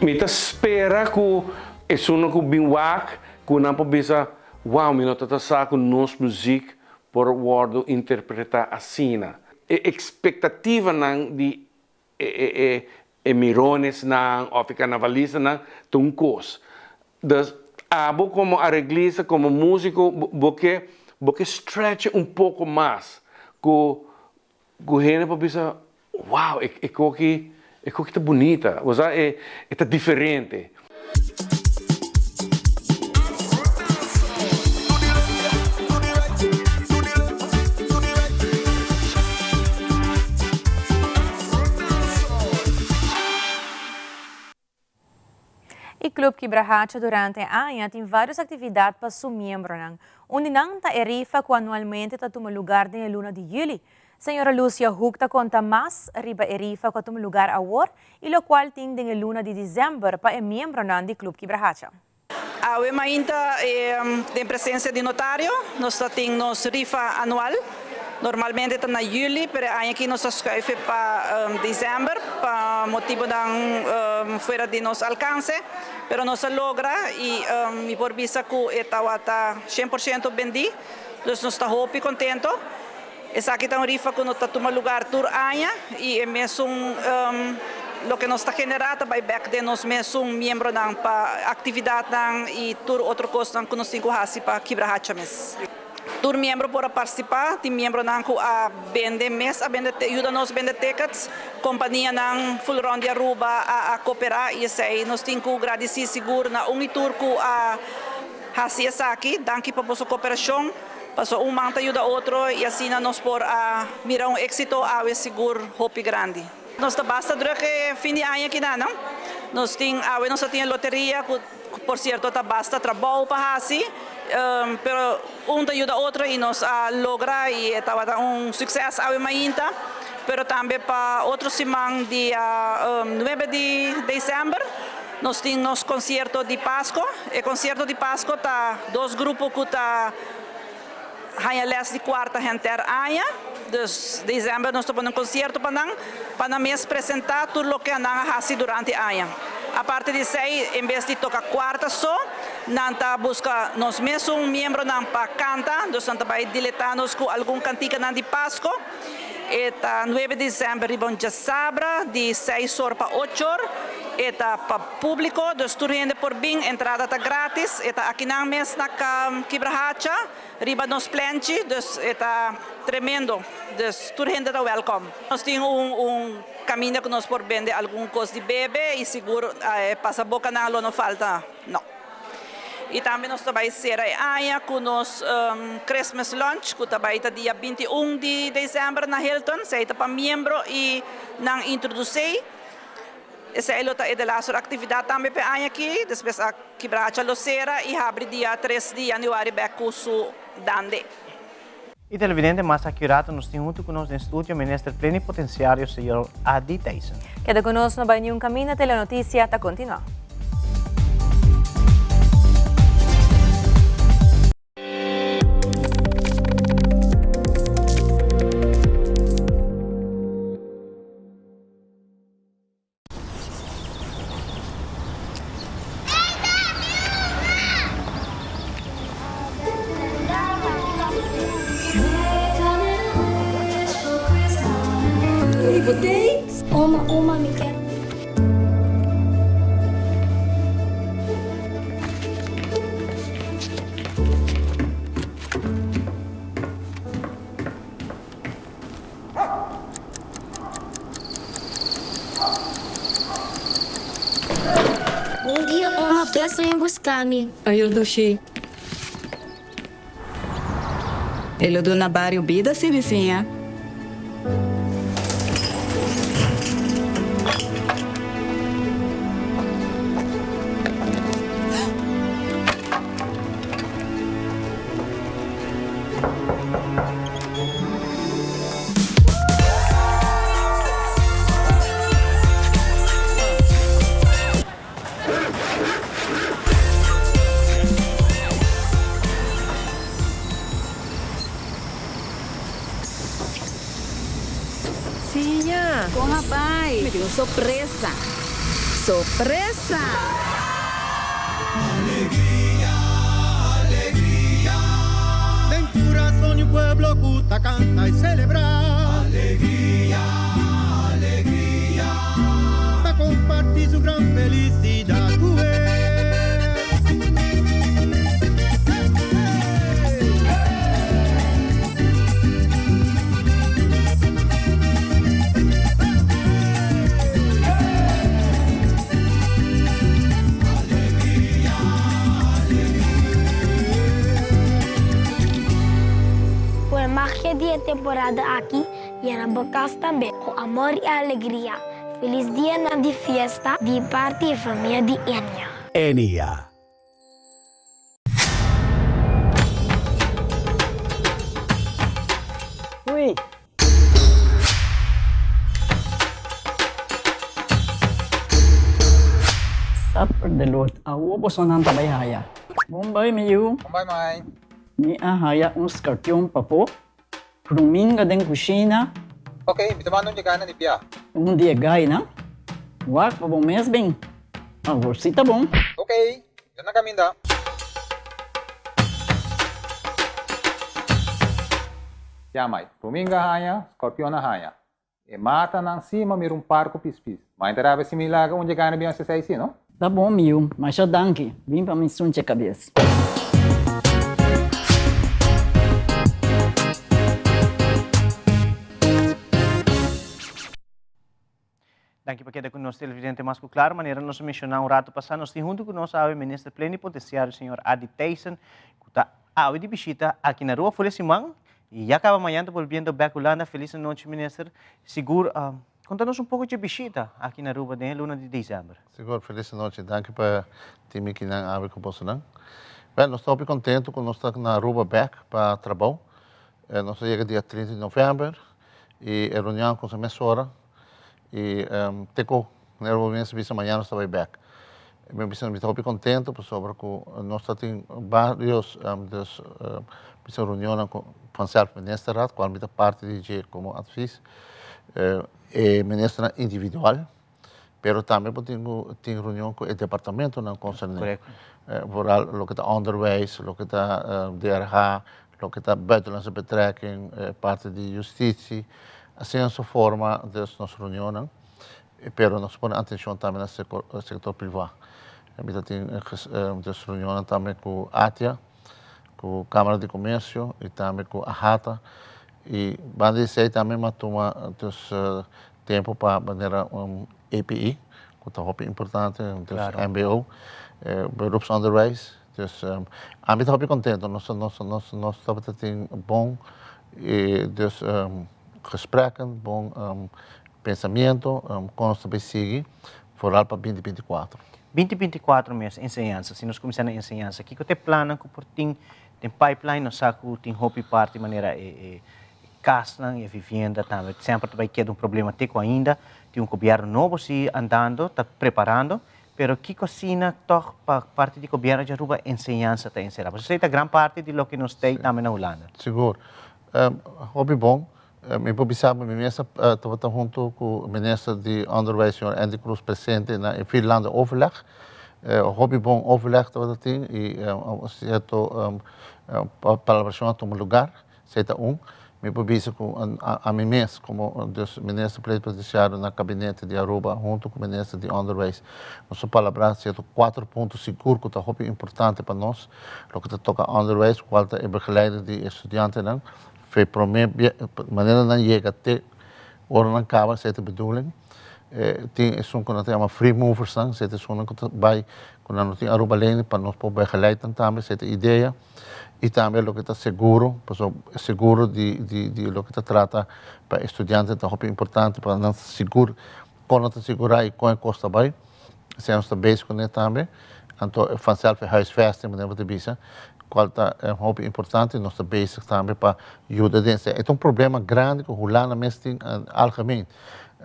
Mi ta spera ku esunnan ku bin wak ku nan por bisa, Wow, mi no ta ta sa ku nos muzik por wòrdu interpretá asina. E ekspektativanan di e e mironesnan òf e karnavalistanan ta un kos. Dus abo komo areglista, komo músiko bo ke bo ke stretch un poko mas ku Ku hende por bisa, Wow, e koki, e koki ta bunita. Bo sa, e ta diferente. E Club Kibrahacha durante e aña tin varios actividad pa su miembronan. Un di nan ta e rifa cu anualmente ta tuma lugar den e luna di juli. Señora Lucia Hoek ta conta mas riba e rifa cu a tuma lugar awor y locual tin den e luna di december pa e miembronan di Club Kibrahacha. Awe mainta den presencia di notario nos ta tin nos rifa anual. Normalmente ta na juli pero e aña aki nos ta schuif e pa december pa motibonan fuera di nos alcance. Pero nos a logra y mi por bisa cu e tawata cien por ciento bendi. Dus nos ta hopi contento. Esaki ta un rifa ku no ta tuma lugar tur aña i e mesun loke nos ta generá ta bai bèk den nos mesun miembronan pa aktividatnan i tur otro kosnan ku nos tin ku hasi pa kibra hacha mes. Tur miembro por a partisipá, tin miembronan ku a bende mes a bende yuda nos bende tickets, kompanianan full rònt di Aruba a koperá i esei nos tin ku gradisí sigur na un i tur ku a hasi esaki. Danki pa boso koperashon. Paso un man ta yuda otro y asina nos por a mira un exito awe sigur hopi grandi. Nos ta basta druk e fin di aña kina no. Nos tin awe nos a tin e loteria cu por cierto ta basta trabou pa haci pero un ta yuda otro y nos a logra y e tabata un succes awe mainta pero tambe pa otro siman dia nuebe di december Nos tin nos concierto di Pasco. E concierto di Pasco ta dos grupo cu ta haña les di cuarta henter aña. Dus december nos ta pone un concierto pa nan, pa nan mes presenta tur loke nan a haci durante aña. Aparte di esey, en bes di toca cuarta so, nan ta busca nos mesun miembronan pa canta. Dus nan ta bay dileta nos cu algun canticanan di Pasco. E ta nuebe di december riba un djasabra di seis or pa ocho or. E ta pa publico, dus tur hende por bin, entrada ta gratis. E ta akinan mes na Kibrahacha, riba nos plenchi, dus e ta tremendo. Dus tur hende ta welkom. Nos tin un un caminda cu nos por bende algun cos di bebe y sigur pasabocanan lo no falta, no. Y tambe nos ta bay cera e aña cu nos Christmas lunch cu ta bay ta dia 21 di december na Hilton. Esey ta pa miembro y nan introducey. Esey lo ta e de laatste actividad tambe pa e aña aki. Despues a Kibracha lo cera y habri dia 3 di januari bek cu su dande. Y televidente mas acurato nos tin hunto cu nos den studio Minister Plenipotenciario Señor Adi Thijssen. Keda cu nos, no bay niun camina, Telenoticia ta continua. Oma, oma, mi kier. Bon dia, oma. Bless ven busca mi. Ayo dushi. E lo duna bario bida si bisiña. Siña! Con a bay? Mi tin un sorpresa. Sorpresa! Alegria, alegria. Den curason di un pueblo cu ta canta y celebra. Alegria, alegria. Pa comparti su gran felicidad cu el. Ku e magia di e temporada aki, yena bo kas tambe ku amor i alegria. Felis dianan di fiesta di parti e famia di Enia. Enia. Ui. Supper de lot. Awo bosonan ta bai haya. Bon bai mi yu. Bon bai mai. Mi a haya un skarpion papo. Ruminga den kushina. Ok, mi ta manda un dje na di bia. Un di e gainan. Wak pa bo mes bin. Awor si ta bon. Ok, mi ta na kaminda. Ya mai, ruminga haña, skorpion a haña. E matanan si ma mira un par ku pispis. Ma e ta rabia si mi laga un dje gaina bin hasi esei si, no? Ta bon mi yu, masha danki. Bin pa mi sunche kabes. Danki pa keda ku nos televidente mas ku klaro. Manera nos a menshoná un ratu pasá, nos tin huntu ku nos awe Minister Plenipotenciario señor Adi Thijssen, ku ta awe di bishita aki na Rua Folia Siman y ya caba mañana ta bolbiendo bek Hulanda. Feliz anochi Minister. Sigur conta nos un poco dje bishita aki na Aruba den e luna di december. Sigur, feliz anochi. Danki pa tin mi kinan awe ku bosonan. Bèl, nos ta hopi kontentu ku nos ta na Aruba bek pa trabou. Nos a yega dia 30 di novèmber i e reunion a kuminsá mesora i te ku manera bo mes a bisa mañana nos ta bai bek. Mi a bisa mi ta hopi kontentu pasobra ku nos ta tin varios dus bisa reunionnan ku vanzelf ministerraad kual mi ta parti di dje komo advies e ministernan individual pero tambe bo tin ku tin reunion ku e departamentonan konserní vooral loke ta onderwijs loke ta DRH loke ta buitenlandse betrekking parti di justitie asina su forma dus nos reunionnan. Pero nos pone atencion tambe na sector priva. Mi ta tin dus reunionnan tambe cu ATIA, cu Camara di Comercio y tambe cu AHATA. Y banda di esey tambe mi a tuma dus tempo pa manera un EPI, cu ta hopi importante, dus mbo, beroepsonderwijs. Dus ami ta hopi contento, nos nos nos nos tabata tin bon dus gesprekken, bon Pensamiento, Kon nos ta bay sigui foral pa binti binti kuater? Binti binti kuater mes enseñansa, si nos kuminsá na enseñansa, kiko ta e plannan ku por tin den pipeline? Nos sa ku tin hopi parti manera e kasnan, e vivienda tambe semper ta bay keda un problema te ku ainda. Tin un gobièrnu nobo si andando, ta preparando, pero kiko asina tòg pa parti di gobièrnu di Aruba enseñansa ta enserá? Pasobra esei ta gran parti di loke nos ta ei tambe na Hulanda. Sigur. Hopi bon. Mi por bisa bo mi mes tabata hunto cu Minister di Onderwijs señor Endy Croes presente na e Vierlanden Overleg. Hopi bon overleg tabata tin y cierto palabracion a tuma lugar, esey ta un. Mi por bisa cu ami mes como dus Minister Plenipotenciario na Gabinete di Aruba hunto cu Minister di Onderwijs nos a palabra cierto cuatro punto sigur cu ta hopi importante pa nos loke ta toca onderwijs cual ta e begeleiding di e studiantenan. Fe prome bia manera nan yega te ora nan kaba esei ta e bedoeling. Tin esun ku nan ta yama free movers nan, esei ta esunnan ku ta bai ku nan no tin Aruba lene pa nos por begeleid nan tambe, esei ta e idea. i tambe loke ta seguro, pasobra e seguro di di di loke ta trata pa e studiante ta hopi importante pa nan sigur kon nan ta sigurá i kon e kos ta bai. Esei nos ta bezig kuné tambe. Anto vanzelf e huisvesting manera bo ta bisa, kual ta hopi importante, nos ta bezig tambe pa yuda den esei. E ta un problema grandi ku Hulanda mes tin algemeen,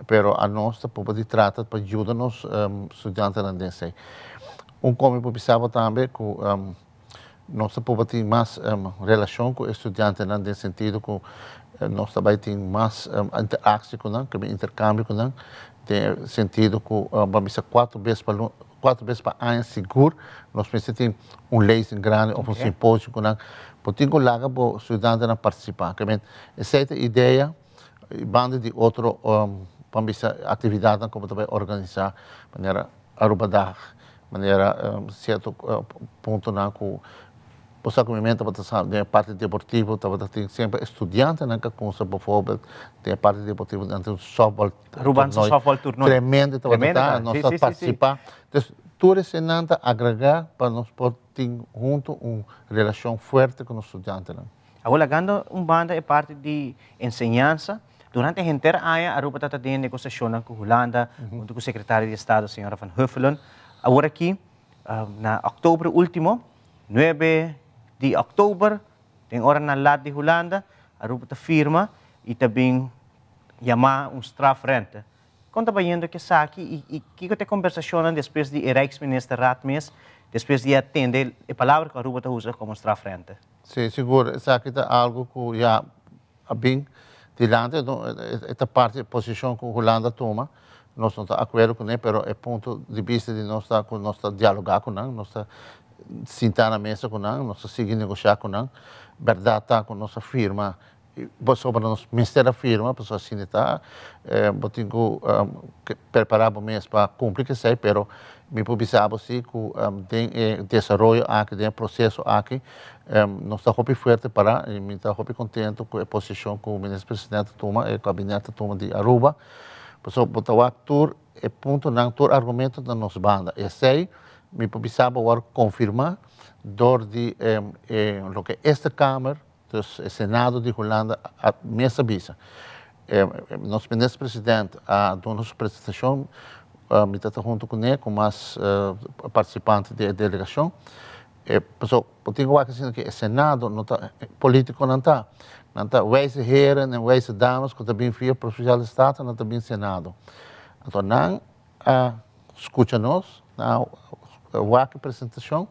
pero anos ta proba di trata pa yuda nos studiantenan den esei. Un komi por bisa bo tambe ku nos ta proba tin mas relashon ku e studiantenan den sentido ku nos ta bai tin mas interaksie ku nan, interkambio ku nan, den sentido ku bo a bisa kuater bes pa luna, kuater bes pa aña sigur nos mester tin un lezing grandi òf un simposio ku nan. Bo tin ku laga bo studiantenan partisipá. Esei ta e idea banda di otro bo a bisa aktividatnan ku bo ta bai organisá manera Arubadag, manera cierto puntonan cu bo sa cu mi mente tabata sa den e parti deportivo tabata tin semper estudiantenan ca cunsa bijvoorbeeld den e parti deportivo nan tin un softball Aruban su softball toernooi. Tremendo tabata ta, nos ta participa. Entonces tur esenan ta agrega pa nos por tin hunto un relacion fuerte cu nos studiantenan. Awor lagando un banda e parti di enseñansa, durante henter aña Aruba ta ta den negosiashonnan ku Hulanda, huntu ku Sekretario di Estado señora Van Huffelen. Awor aki, na òktober último, nuebe di òktober, den oranan lat di Hulanda, Aruba ta firma i ta bin yamá un strafrente. Kon ta bayendo ku esaki i kiko ta e kombersashonnan despues di e Rijksministerraad mes, despues di a tende e palabra ku Aruba ta usa komo strafrente? Sí, sigur esaki ta algu ku ya a bin dilanti, e ta parti di e posishon ku Hulanda a tuma, nos no ta akuerdo kuné, pero e punto di bista di nos ta ku nos ta dialogá ku nan, nos ta sinta na mesa ku nan, nos ta sigui negoshá ku nan. Bèrdat ta ku nos a firma pasobra nos mester a firma, pasobra asina ta, bo tin ku prepará bo mes pa kumpli ku esei, pero mi por bisa bo si ku den e desaroyo aki, den e proseso aki, nos ta hopi fuerte pará i mi ta hopi kontento ku e posishon ku Minister Presidente a tuma, e kabinet a tuma di Aruba, pasobra bo ta wak tur e puntonan, tur argumento ta nos banda. Esei mi por bisa bo wòrdu konfirmá dor di e loke Eerste Kamer Dus e Senado di Hulanda a mes a bisa. Nos minister president a duna su presentacion, mi ta ta hunto cune cu mas participante di e delegacion. Pasobra bo tin cu wak asina cu e Senado no ta politiconan ta, nan ta wijze heren en wijze dames cu ta bin via Provinciale Staten nan ta bin Senado. Anto nan a scucha nos, nan a wak e presentacion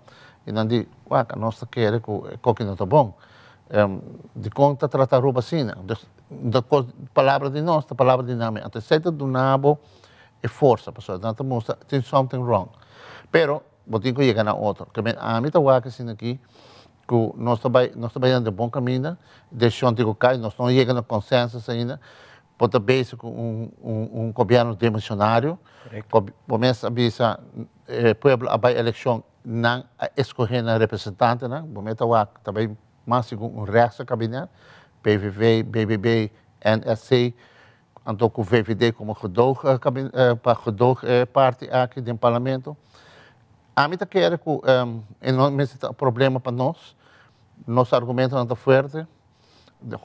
y nan di, wak, nos ta kere cu e koki no ta bon. Dicon ta trata Aruba asina? Dus, no ta palabra di nos, ta palabra di nan. Anto esey ta duna bo e forsa, pasobra nan ta mustra tin something wrong. Pero bo tin cu yega na otro. Ke men ami ta wak asina aki cu nos ta bay, nos ta bay den bon caminda, decision tin cu cay, nos no yega na consensus ainda, Bo ta bezig ku un un gobierno demisionario. Bo mes a bisa e pueblo a bai elekshon, nan a eskohe nan representantenan. Bo mes ta wak ta bai mas segun un rechtse kabinet, PVV, BBB, NSC, anto ku VVD komo gedoog pa gedoog e parti aki den parlamento. Ami ta kere ku e no mester ta problema pa nos. Nos argumentonan ta fuerte.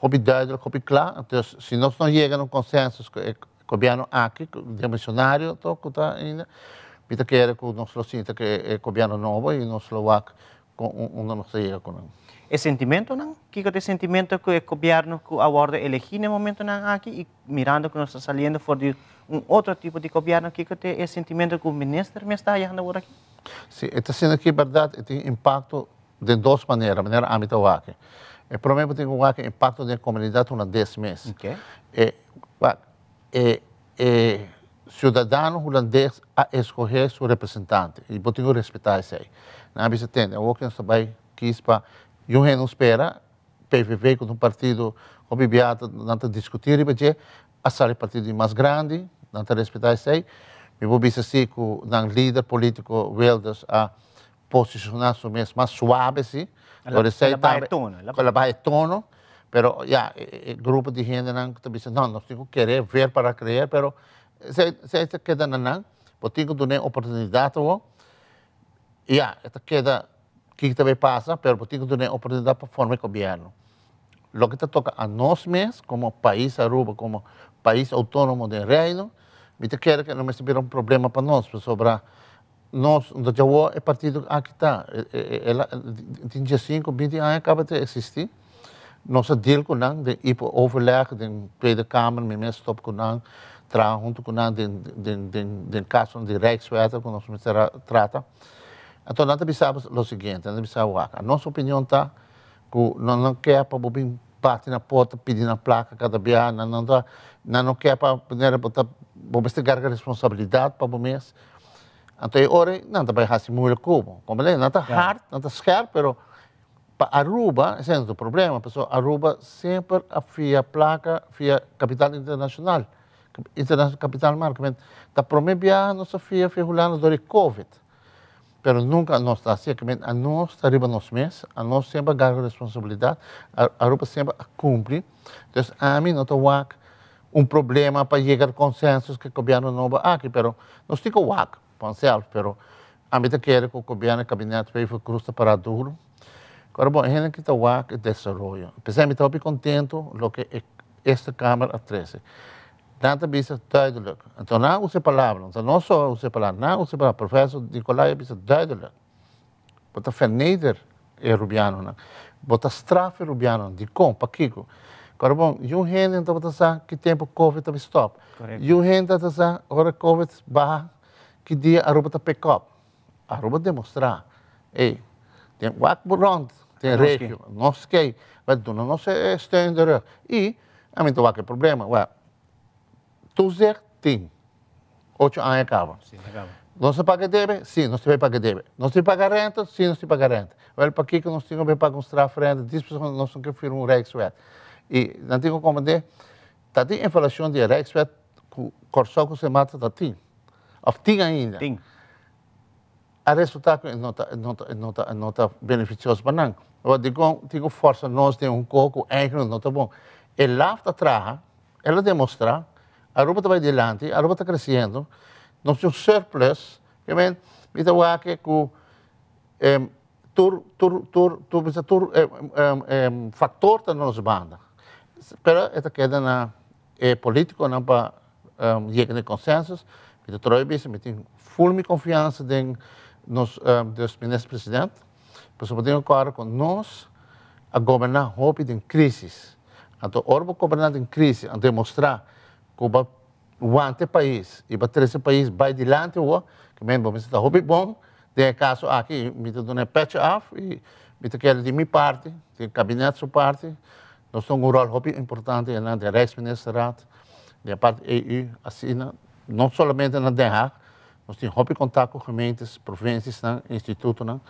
Hopi duidelijk, hopi kla. Dus si nos no yega na un consensus ku e gobierno aki, demisionario tok ku ta ainda, mi ta kere ku nos lo sinta ku e gobierno nobo i nos lo wak kon unda nos ta yega ku nan. E sentimentonan? Kiko ta e sentimento ku e gobierno ku a wòrdu elegí na e momentonan aki i mirando ku nos ta saliendo for di un otro tipo di gobierno, kiko ta e sentimento ku minister mes ta hayando awor aki? Si, e ta asina ki bèrdat e tin impakto Den dos manera, manera ami ta wak. E prome bo tin ku wak e impakto den e komunidat hulandes mes. E wak e e siudadano hulandes a eskohé su representante i bo tin ku respetá esei. Nan a bisa tende awor ke nos ta bai kis pa yu hende un spera, PVV ku ta un partido hopi bia nan ta diskutí riba dje, a sali partido di mas grandi, nan ta respetá esei. Mi por bisa si ku nan lider polítiko Wilders a posiciona su mes mas suave si. El a baha e tono. El a baha e tono, pero ya, e grupo di hendenan ta bisa, no, nos tin ku kere ver para creer, pero esei ta keda na nan, bo tin ku dun'e oportunidat awor, ya, e ta keda. kiko ta bay pasa, pero bo tin ku duna e oportunidat pa forma e gobièrnu. Loke ta toka a nos mes komo pais Aruba, komo pais outónomo den Reino, mi ta kere ku e no mester bira un problema pa nos, pasobra nos no ta djawó e partido aki ta, el a tin diesinku, binti aña kaba ta eksistí, nos a deal ku nan den ipo overleg, den Tweede Kamer, mi mes stop ku nan, traha huntu ku nan den den den den kasonan di Rijkswetten ku nos mester a trata. Anto nan ta bisa bo lo siguiente, nan ta bisa wak, nos opinion ta ku nan no ke pa bo bin bati na porta pidi nan plaka kada bia, nan no ta, nan no ke pa manera bo ta, bo mester garga responsabilidat pa bo mes. Anto e ora ei nan ta bai hasi moeilijk ku bo, komprende? Nan ta hard, nan ta skerp, pero pa Aruba esei no ta un problema, pasobra Aruba semper a fia plaka fia kapital internashonal, internashonal kapital marka, ta prome biaha nos a fia fia Hulanda dor di covid. Pero nunca nos ta haci, kimen anos ta riba nos mes, anos semper a garga responsabilidad, Aruba semper a cumpli, dus ami no ta wak un problema pa yega consensus cu e gobierno nobo aki, pero nos tin cu wak vanzelf, pero ami ta kere cu gobierno y kabinet Wever Croes ta para duro. Ora bon, e hende aki ta wak e desaroyo. P'esei mi ta hopi contento loke e Eerste Kamer a trece. Nan ta bisa duidelijk. Anto nan a usa e palabra, anto no so a usa e palabra, nan a usa e palabra. Professor Nicolai a bisa duidelijk. Bo ta verneder e Rubianonan. Bo ta straf e Rubianonan. Dikon? Pakiko? Kòrda bon, yun hende no tabata sa ki tempu covid ta bin stòp. Yun hende tabata sa ora covid baha ki dia Aruba ta pick up. Aruba demostrá, ey, den wak bo rònt den regio, nos kei, bai duna nos e steun in de rug. I ami ta wak e problema, wèl, toezicht tin ocho aña kaba. Nos ta paga e debe? Sí, nos tin bai paga e debe. Nos tin paga renta? Sí, nos tin paga renta. Wèl, pakiko nos tin ku bai paga un strafrenta dis pasobra nos no ke firma un rijkswet? I nan tin ku komprendé, ta tin evaluashon di e rijkswet ku Kòrsou ku Sint Maarten ta tin. Of tin ainda. Tin. A resulta cu e no ta, no ta, no ta, no ta beneficioso pa nan. Awor dicon tin cu forsa nos den un co cu eigenlijk no ta bon. E laf ta traha, el a demostra, Aruba ta bay dilanti, Aruba ta creciendo, nos tin un surplus, ke men mi ta wak cu tur, tur, tur, tur, bisa tur factor ta na nos banda. Pero e ta keda na E politiconan pa yega na e consensus, mi ta trobe bisa mi tin full mi confiansa den nos dus minister president, pasobra bo tin cu acorda cu nos a goberna hopi den crisis, anto ora bo goberna den crisis a demostra cu bo a wanta e pais y bo a trece e pais bay dilanti awor, ke men bo mester ta hopi bon den e caso aki, mi ta duna e pecho af y mi ta kere di mi parti, di kabinet su parti, Nos tin un ròl hopi importante einan den Rijksministerraad, den e parti EU, asina, no solamente na Den Haag, nos tin hopi kontak ku gemeentes, provinsiesnan, institutonan,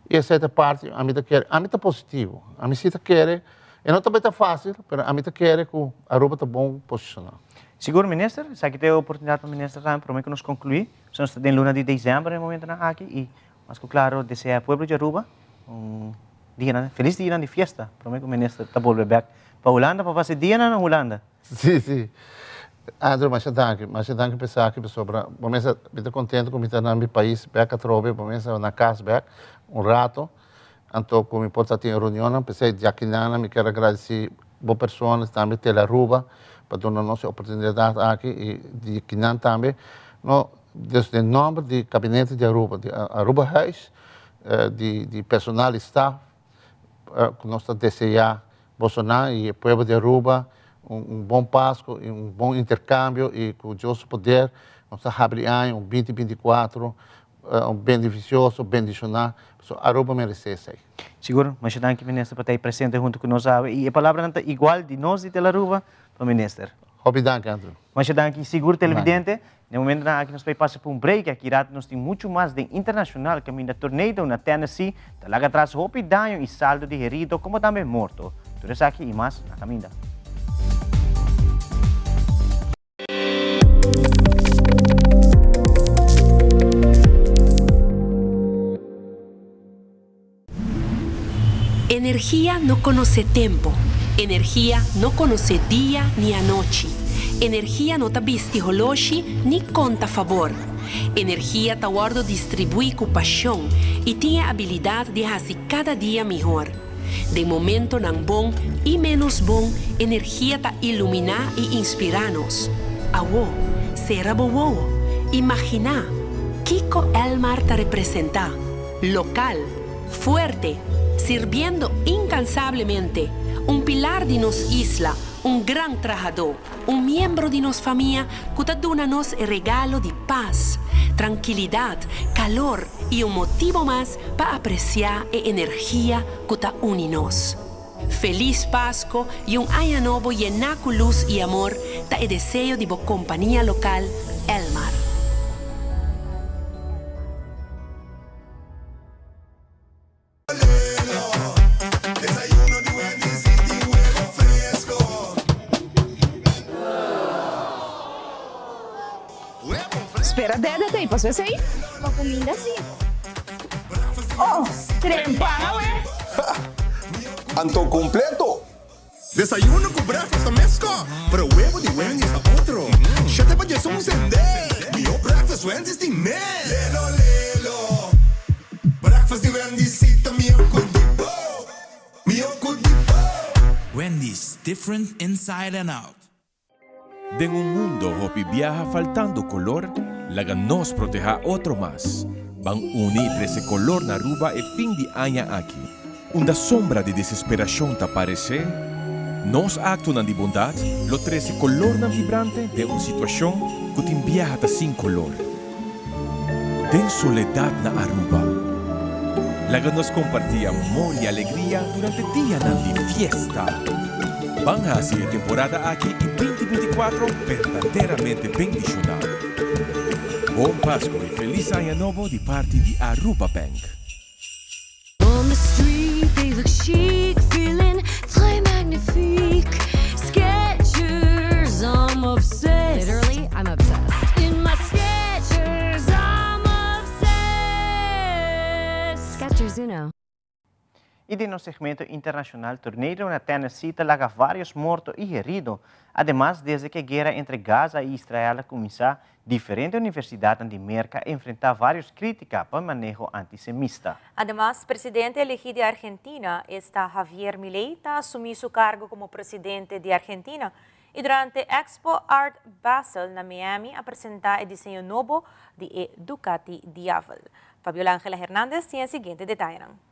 i esei ta parti, ami ta kere, ami ta positivo, ami si ta kere, e no ta bai ta fásil, pero ami ta kere ku Aruba ta bon posishoná. Sigur Minister, esaki ta e oportunidat pa Minister tambe prome ku nos konkluí, pasobra nos ta den luna di desèmber na e momentonan aki i Mas ku klaro desea pueblo di Aruba un dianan, felis dianan di fiesta. Prome ku minister ta bolbe bek pa Hulanda pa pasa e dianan na Hulanda. Sí, sí. Andrew, masha danki. Masha danki pa esaki pasobra bo mester, mi ta kontento ku mi ta na mi pais bek atrobe, bo mester na kas bek un rato, anto ku mi por ta tin e reunionnan. P'esei djakinana mi kier a gradisí bo persona, tambe Telearuba pa duna nos e oportunidat aki i djakinan tambe no Dus den nomber di Gabinete di Aruba, di Arubahuis, di di personal y staf cu nos ta desea bosonan y e pueblo di Aruba un un bon Pasco y un bon intercambio y cu Dios su poder nos ta habri aña un binti binti cuatro un beneficioso, bendiciona, pasobra Aruba merece esey. Sigur, masha danki Minister pa ta ei presente hunto cu nos awe y e palabranan ta igual di nos di Telaruba pa Minister. Hopi danki Andrew. Masha danki sigur televidente. Den momentonan aki nos ta bay pasa pa un break y aki rato nos tin mucho mas den internacional caminda tornado na Tennessee ta laga atras hopi daño y saldo di herido como tambe morto. Tur esaki y mas na caminda. Energia no konosé tempu. Energia no konosé dia ni anochi. Energia no ta bisti holoshi ni konta fabor. Energia ta wordo distribui cu pasion y tin e habilidad di haci cada dia mihor. Den momentonan bon y menos bon, energia ta ilumina y inspira nos. Awo, cera bo wowo, imagina kico Elmar ta representa, local, fuerte, sirbiendo incansablemente, un pilar di nos isla, un gran trahador. Un miembro di nos famia ku ta duna nos e regalo di pas, trankilidat, kalor i un motibo mas pa apresiá e energia ku ta uni nos. Felis Pasko i un aña nobo yená ku lus i amor ta e deseo di bo kompania lokal Elmar. Spera dede ta pasó esei? Pa kuminda si. Oh, trempan awe. Anto completo! Desayuno cu breakfast ta mesco, pero webo di Wendy's ta otro. Shete pa djesun sende. Miho breakfast Wendy's tin mes. Lelo lelo. Breakfast di Wendy's si ta miho cu di bo. Miho cu di bo. Wendy's, different inside and out. Den un mundo hopi biaha faltando color, laga nos proteha otro mas. Ban uni y trece color na Aruba e fin di aña aki. Unda sombra di desesperacion ta parece, nos actonan di bondad lo trece colornan vibrante den un situacion cu tin biaha ta sin color. Den soledad na Aruba, laga nos comparti amor y alegria durante dianan di fiesta. Ban haci e temporada aki y 2024 berdaderamente bendiciona. Bon Pasco y Feliz Aña Nobo di parti di Aruba Bank. On the street they look chic, feeling très magnifique. Skechers, I'm obsessed. Literally, I'm obsessed. In my Skechers, I'm obsessed. Skechers Uno. Y den nos segmento internacional, tornado na Tennessee ta laga varios morto y herido. Ademas, desde cu e guera entre Gaza y Israel a cuminsa, Diferente universidadnan di Merca a enfrenta varios critica pa maneho antisemista. Ademas, presidente elegi di Argentina, esta Javier Milei, ta asumi su cargo como presidente di Argentina y durante Expo Art Basel na Miami a presenta e diseño nobo di e Ducati Diavel. Fabiola Angela Hernandez tin e siguiente detayenan.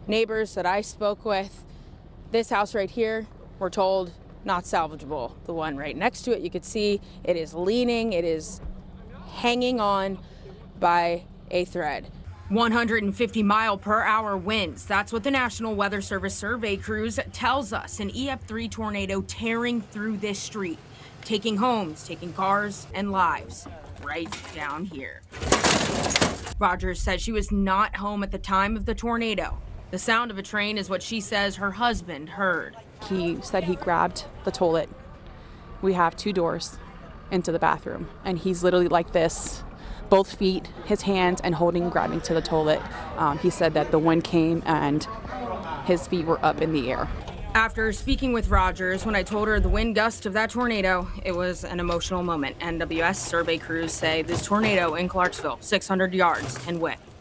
Neighbors that I spoke with, this house right here, were told not salvageable. The one right next to it, you could see it is leaning, it is hanging on by a thread. 150 mile per hour winds. That's what the National Weather Service survey crews tells us. An EF3 tornado tearing through this street, taking homes, taking cars and lives right down here. Rogers says she was not home at the time of the tornado. The sound of a train is what she says her husband heard. He said he grabbed the toilet. We have two doors into the bathroom, and he's literally like this, both feet, his hands, and holding, grabbing to the toilet. Um, he said that the wind came and his feet were up in the air. After speaking with Rogers, when I told her the wind gust of that tornado, it was an emotional moment. NWS survey crews say this tornado in Clarksville, 600 yards in width.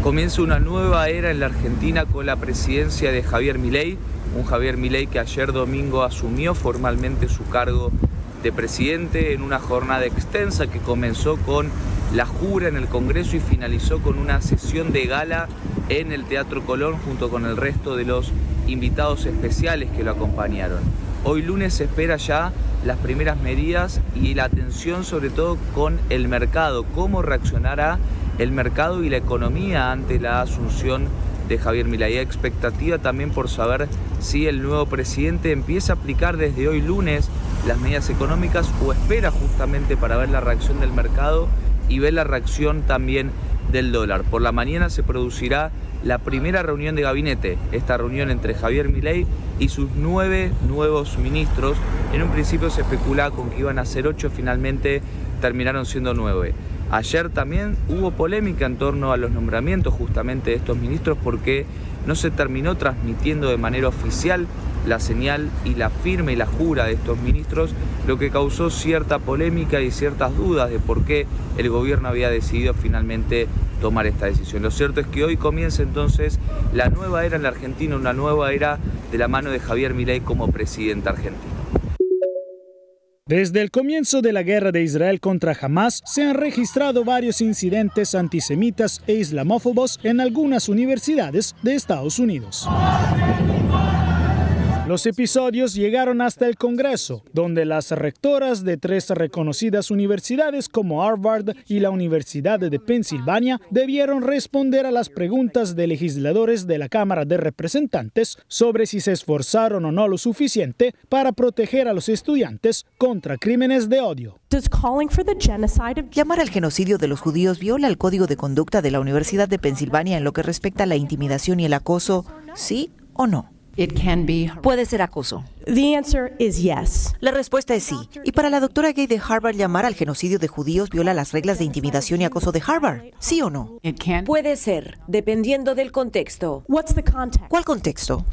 Comienza una nueva era en la Argentina con la presidencia de Javier Milei, un Javier Milei que ayer domingo asumió formalmente su cargo de presidente en una jornada extensa que comenzó con la jura en el Congreso y finalizó con una sesión de gala en el Teatro Colón junto con el resto de los invitados especiales que lo acompañaron. Hoy lunes se espera ya las primeras medidas y la atención sobre todo con el mercado, cómo reaccionará el mercado y la economía ante la asunción de Javier Milei. Hay expectativa también por saber si el nuevo presidente empieza a aplicar desde hoy lunes las medidas económicas o espera justamente para ver la reacción del mercado y ver la reacción también del dólar. Por la mañana se producirá la primera reunión de gabinete, esta reunión entre Javier Milei y sus nueve nuevos ministros. En un principio se especulaba con que iban a ser ocho, finalmente terminaron siendo nueve. Ayer también hubo polémica en torno a los nombramientos justamente de estos ministros porque no se terminó transmitiendo de manera oficial la señal y la firma y la jura de estos ministros, lo que causó cierta polémica y ciertas dudas de por qué el gobierno había decidido finalmente tomar esta decisión. Lo cierto es que hoy comienza entonces la nueva era en la Argentina, una nueva era de la mano de Javier Milei como presidente argentino. Desde el comienzo de la guerra de Israel contra Hamas, se han registrado varios incidentes antisemitas e islamófobos en algunas universidades de Estados Unidos. Los episodios llegaron hasta el Congreso, donde las rectoras de tres reconocidas universidades como Harvard y la Universidad de Pensilvania debieron responder a las preguntas de legisladores de la Cámara de Representantes sobre si se esforzaron o no lo suficiente para proteger a los estudiantes contra crímenes de odio. Llamar al genocidio de los judíos viola el código de conducta de la Universidad de Pensilvania en lo que respecta a la intimidación y el acoso, ¿sí o no? Puede ser acoso. La respuesta es sí. Y para la doctora Gay de Harvard, llamar al genocidio de judíos viola las reglas de intimidación y acoso de Harvard. ¿Sí o no? Puede ser, dependiendo del contexto. ¿Cuál contexto?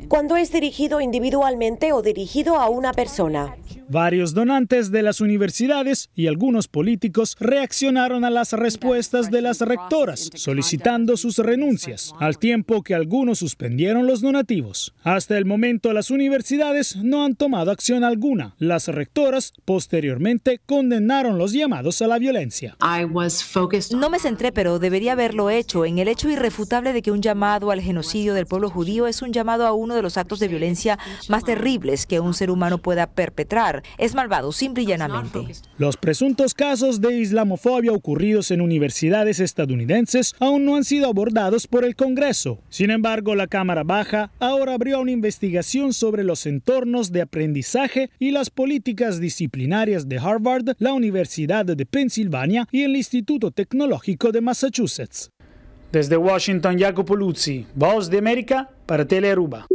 Cuando es dirigido individualmente o dirigido a una persona. Varios donantes de las universidades y algunos políticos reaccionaron a las respuestas de las rectoras, solicitando sus renuncias, al tiempo que algunos suspendieron los donativos. Hasta el momento, las universidades no han tomado acción alguna. Las rectoras posteriormente condenaron los llamados a la violencia. No me centré, pero debería haberlo hecho, en el hecho irrefutable de que un llamado al genocidio del pueblo judío es un llamado a uno de los actos de violencia más terribles que un ser humano pueda perpetrar. Es malvado, simple y llanamente. Los presuntos casos de islamofobia ocurridos en universidades estadounidenses aún no han sido abordados por el Congreso. Sin embargo, la Cámara Baja ahora abrió una investigación sobre los entornos de aprendizaje y las políticas disciplinarias de Harvard, la Universidad de Pensilvania y el Instituto Tecnológico de Massachusetts. Desde Washington, Jacopo Luzzi, Voz de América para Telearuba.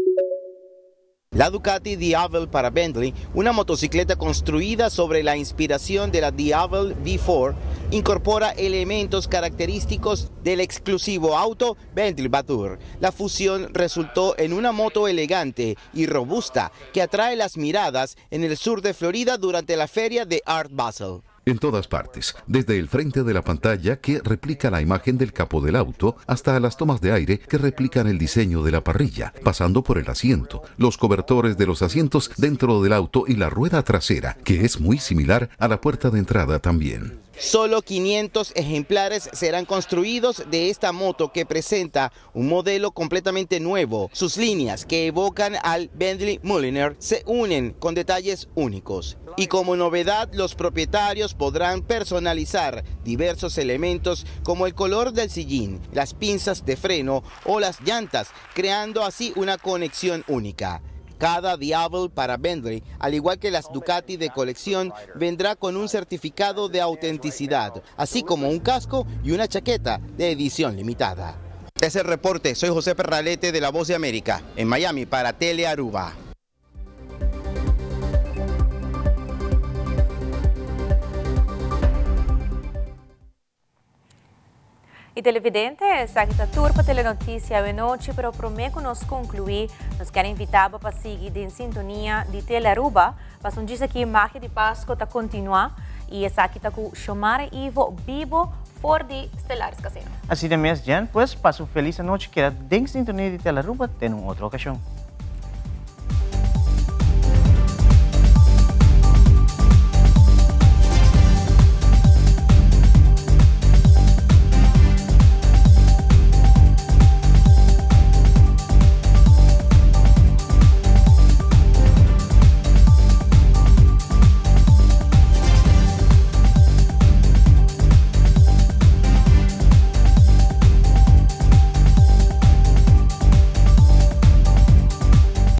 La Ducati Diavel para Bentley, una motocicleta construida sobre la inspiración de la Diavel V4, incorpora elementos característicos del exclusivo auto Bentley Batur. La fusión resultó en una moto elegante y robusta que atrae las miradas en el sur de Florida durante la feria de Art Basel. En todas partes, desde el frente de la pantalla que replica la imagen del capó del auto hasta las tomas de aire que replican el diseño de la parrilla, pasando por el asiento, los cobertores de los asientos dentro del auto y la rueda trasera, que es muy similar a la puerta de entrada también. Solo 500 ejemplares serán construidos de esta moto que presenta un modelo completamente nuevo. Sus líneas, que evocan al Bentley Mulliner, se unen con detalles únicos. Y como novedad, los propietarios podrán personalizar diversos elementos como el color del sillín, las pinzas de freno o las llantas, creando así una conexión única. Cada Diavel para Bentley, al igual que las Ducati de colección, vendrá con un certificado de autenticidad, así como un casco y una chaqueta de edición limitada. Es el reporte. Soy José Perralete de La Voz de América, en Miami para Tele Aruba. Y televidente, esaki ta tur pa Telenoticia awe nochi, pero prome cu nos conclui, nos kier invita bo pa sigui den sintonia di Telearuba, pasobra djis aki Magia di Pasco ta continua y esaki ta cu Xiomara Ivo bibo for di Stellaris Casino. Asina mes, Jen, pues pasa un feliz anochi, keda den sintonia di Telearuba, te un otro ocasion.